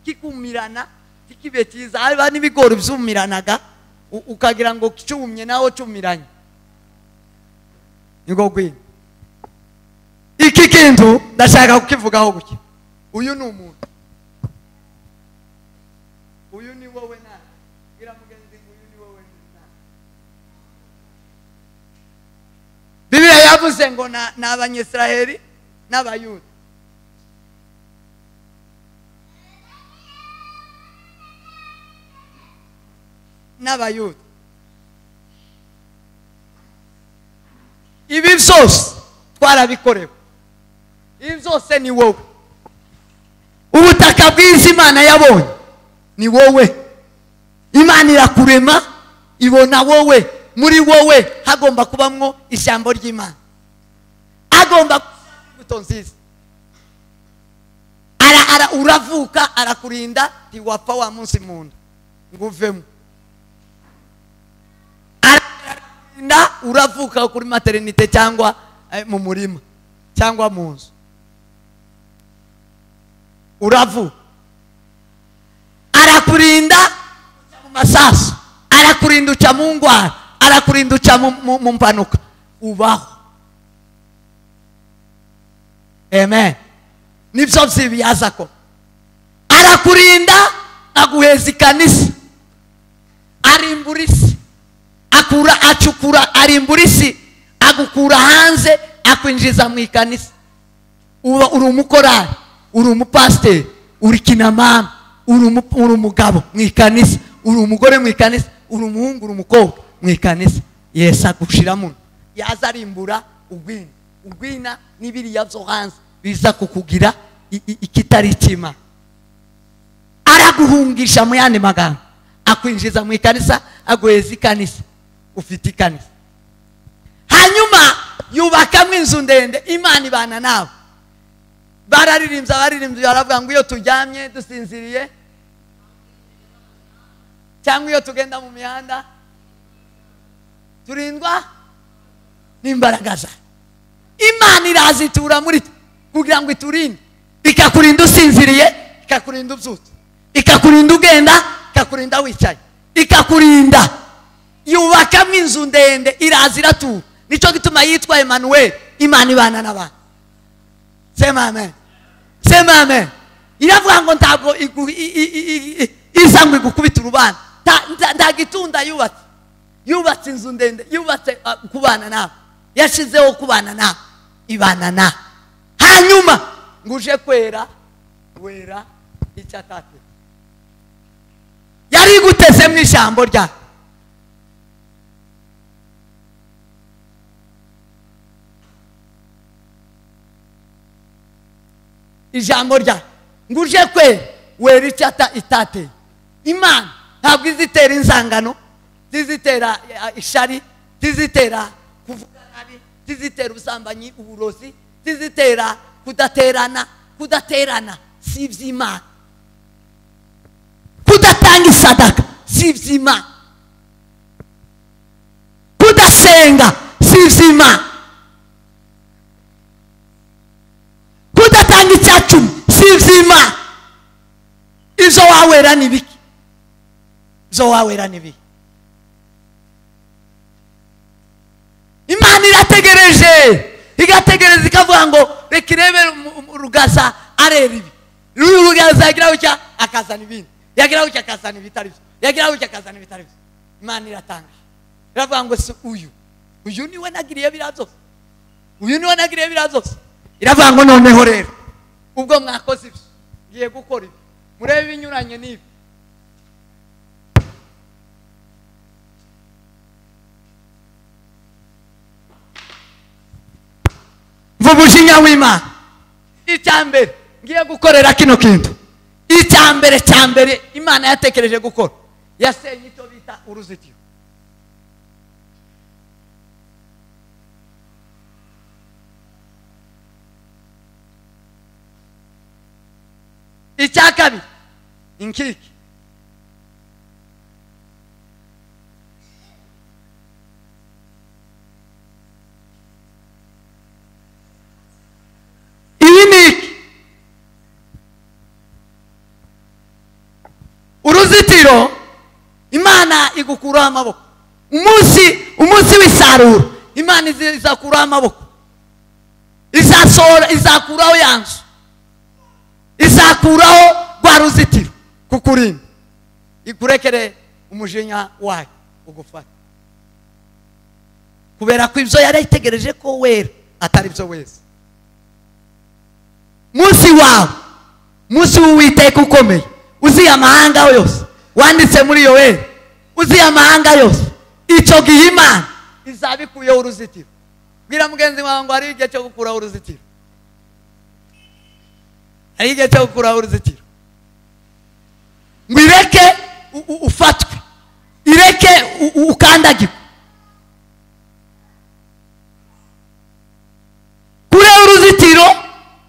kikumirana kikibe cyiza. Haba n'ibigori byumiranaga ukagira ngo cyumye naho cyumiranye. Niko gwina. Iki kintu ndashaka kukivugaho guke. Uyu ni umuntu, uyu ni wowe nawe. Bwira mugenzi ngo uyu ni wowe nawe. Bibiliya yavuze ngo ni Abanyisiraheli n'Abayuda. N'Abayuda. Ibi byose twarabikorewe. Ibi byose ni wowe. Ubutaka bwiza Imana yabonye ni wowe. Imana irakurema ibona wowe. Muri wowe hagomba kubamwo ijambo ry'Imana. Agomba imbuto nziza. Ara uravuka arakurinda ntiwapfa wa munsi munda ngo uvemo. Arakurinda uravuka kuri maternité cyangwa mu murima cyangwa mu nzu. Uravuka. Arakurinda mu masasu, arakurinda uca mu ngwara, arakurinda uca mu mpanuka, ubaho. Amen. Nibyo byibiyaza ko arakurinda aguheza ikanisa, arimbura isi, akura acukura arimbura isi, agukura hanze akwinjiza mu ikanisa. Uba uri umukorari, uri umupasiteri, uri kinamama, uri umugabo mu ikanisa, uri umugore mu ikanisa, uri umuhungu, uri umukobwa mu ikanisa. Yesu agushira muno. Yaza arimbura ugwina. Ugwina n'ibiriya byo hanze biza kukugira ikitari icy'Imana. Araguhungisha mu yandi magambo, akwinjiza mu ikanisa, aguheza ikanisa, ufite ikanisa. Hanyuma yubakamo inzu ndende, Imana ibana nawe. Bararirimbye, abaririmbyi baravuga ngo iyo turyamye dusinziriye cyangwa iyo tugenda mu mihanda turindwa n'imbaraga zayo. Imana irazitura muri twe kugira ngo iturinde. Ikakurinda usinziriye, ikakurinda ubyutse, ikakurinda ugenda, ikakurinda wicaye, ikakurinda. Yubakamo inzu ndende, iraza iratura. Nicyo gituma yitwa Emmanuel, Imana ibana n'abantu. Sema amen. Sema amen. Iravuga ngo ntabwo iza ngo igukubita urubana. Nta gitunda yubatse. Yubatse inzu ndende, yubatse kubana nawe. Yashizeho kubana nawe, ibana nawe. Hanyuma ngo uje kwera, wera icyo atatse. Yari iguteze mu ijambo ryayo. Ijambo ryayo ngo uje kwera, wera icyo itateye. Imana ntabwo izitera inzangano, zizitera ishari, zizitera kuvuga nabi, zizitera ubusambanyi, uburozi, zizitera kudaterana. Kudaterana si iby'Imana. Kudatanga isadaka si iby'Imana. Kudasenga si iby'Imana. Kudatanga icyacumi si iby'Imana. Izo wawera ni biki? Izo wawera ni biki? Imana irategereje, igategereza ikavuga ngo reka irebe Rugaza arera ibi. Rugaza yagira gutya akazana ibindi, yagira gutya akazana ibitari byo, yagira gutya akazana ibitari byo. Imana iratanga, iravuga ngo si uyu, uyu niwe nagiriye biriya byose, uyu niwe nagiriye biriya byose. Iravuga ngo noneho rero ubwo mwakoze ibyo, ngiye gukora ibi, murebe ibinyuranye n'ibi. Umujinya w'Imana. Icya mbere ngiye gukorera kino kintu, icya mbere cya mbere Imana yatekereje gukora, yasenye icyo bita uruzitiro. Icya kabiri inkike. Uruzitiro Imana igukuraho amaboko. Umunsi w'isarura Imana izakuraho amaboko. Izasohora, izakuraho yanzu, izakuraho rwa ruzitiro kukurinda, ikurekere umujinya wayo ugufata, kubera ko ibyo yari itegereje ko wera atari byo wese. Munsi wawe, munsi w'Uwiteka ukomeye, uziye amahanga yose, wanditse muri Yoweri, uziye amahanga yose, icyo gihe Imana izabikuyeho uruzitiro. Bwira mugenzi wawe ngo hari igihe cyo gukuraho uruzitiro. Hari igihe cyo gukuraho uruzitiro. Ngo ireke ufatwe, ireke ukandagirwe. Kure uruzitiro,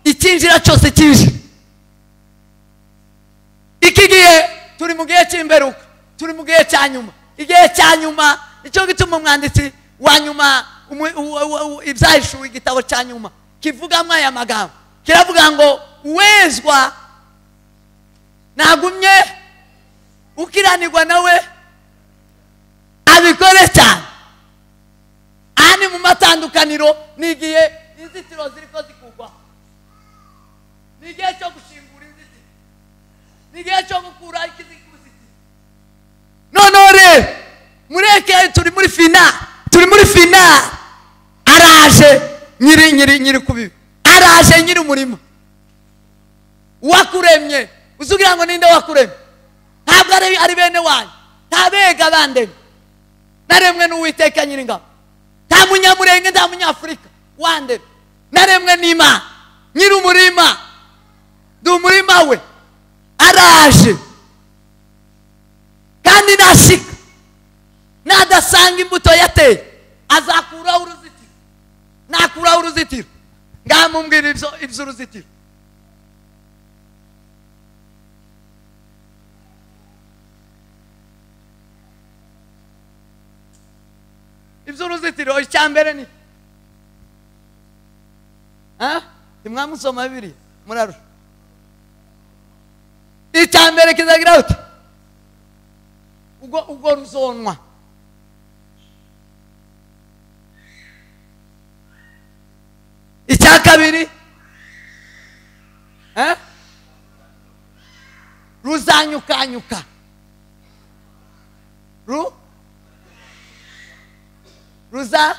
icyinjira cyose cyinjira. Iki gihe turi mu gihe cy'imperuka, turi mu gihe cya nyuma. Igihe cya nyuma icyo gituma umwanditsi wa nyuma ibyahishuwe igitabo cya nyuma kivugamo aya magambo, kiravuga ngo uwezwa nagumye ukiranirwa nawe abikore cyane. Aha ni mu matandukaniro, ni igihe inzitiro ziriko zikugwa, ni igihe cyo gushingura inzitiro, ni igihe cyo gukura ikizikuzitiro. Noneho rero mureke, turi muri finale, turi muri finale. Araje nyiri kubiba, araje nyiri umurima. Wakuremye uzugira ngo ninde wakuremye? Ntabwo ari bene wanyu, nta bega bandemye, naremwe n'Uwiteka Nyiringabo. Nta munyamurenge, nta munyafurika wandemye, naremwe n'Imana nyiri umurima, ndi umurima we. Araje kandi nashika nadasanga imbuto yateye azakuraho uruzitiro. Nakuraho uruzitiro, ngamumbwira iby'uruzitiro. Iby'uruzitiro icya mbere ni ntimwamusoma bibiri murarusha. Icya mbere kizagira uti ubwo ruzonwa. Icya kabiri ruzanyukanyuka, ruza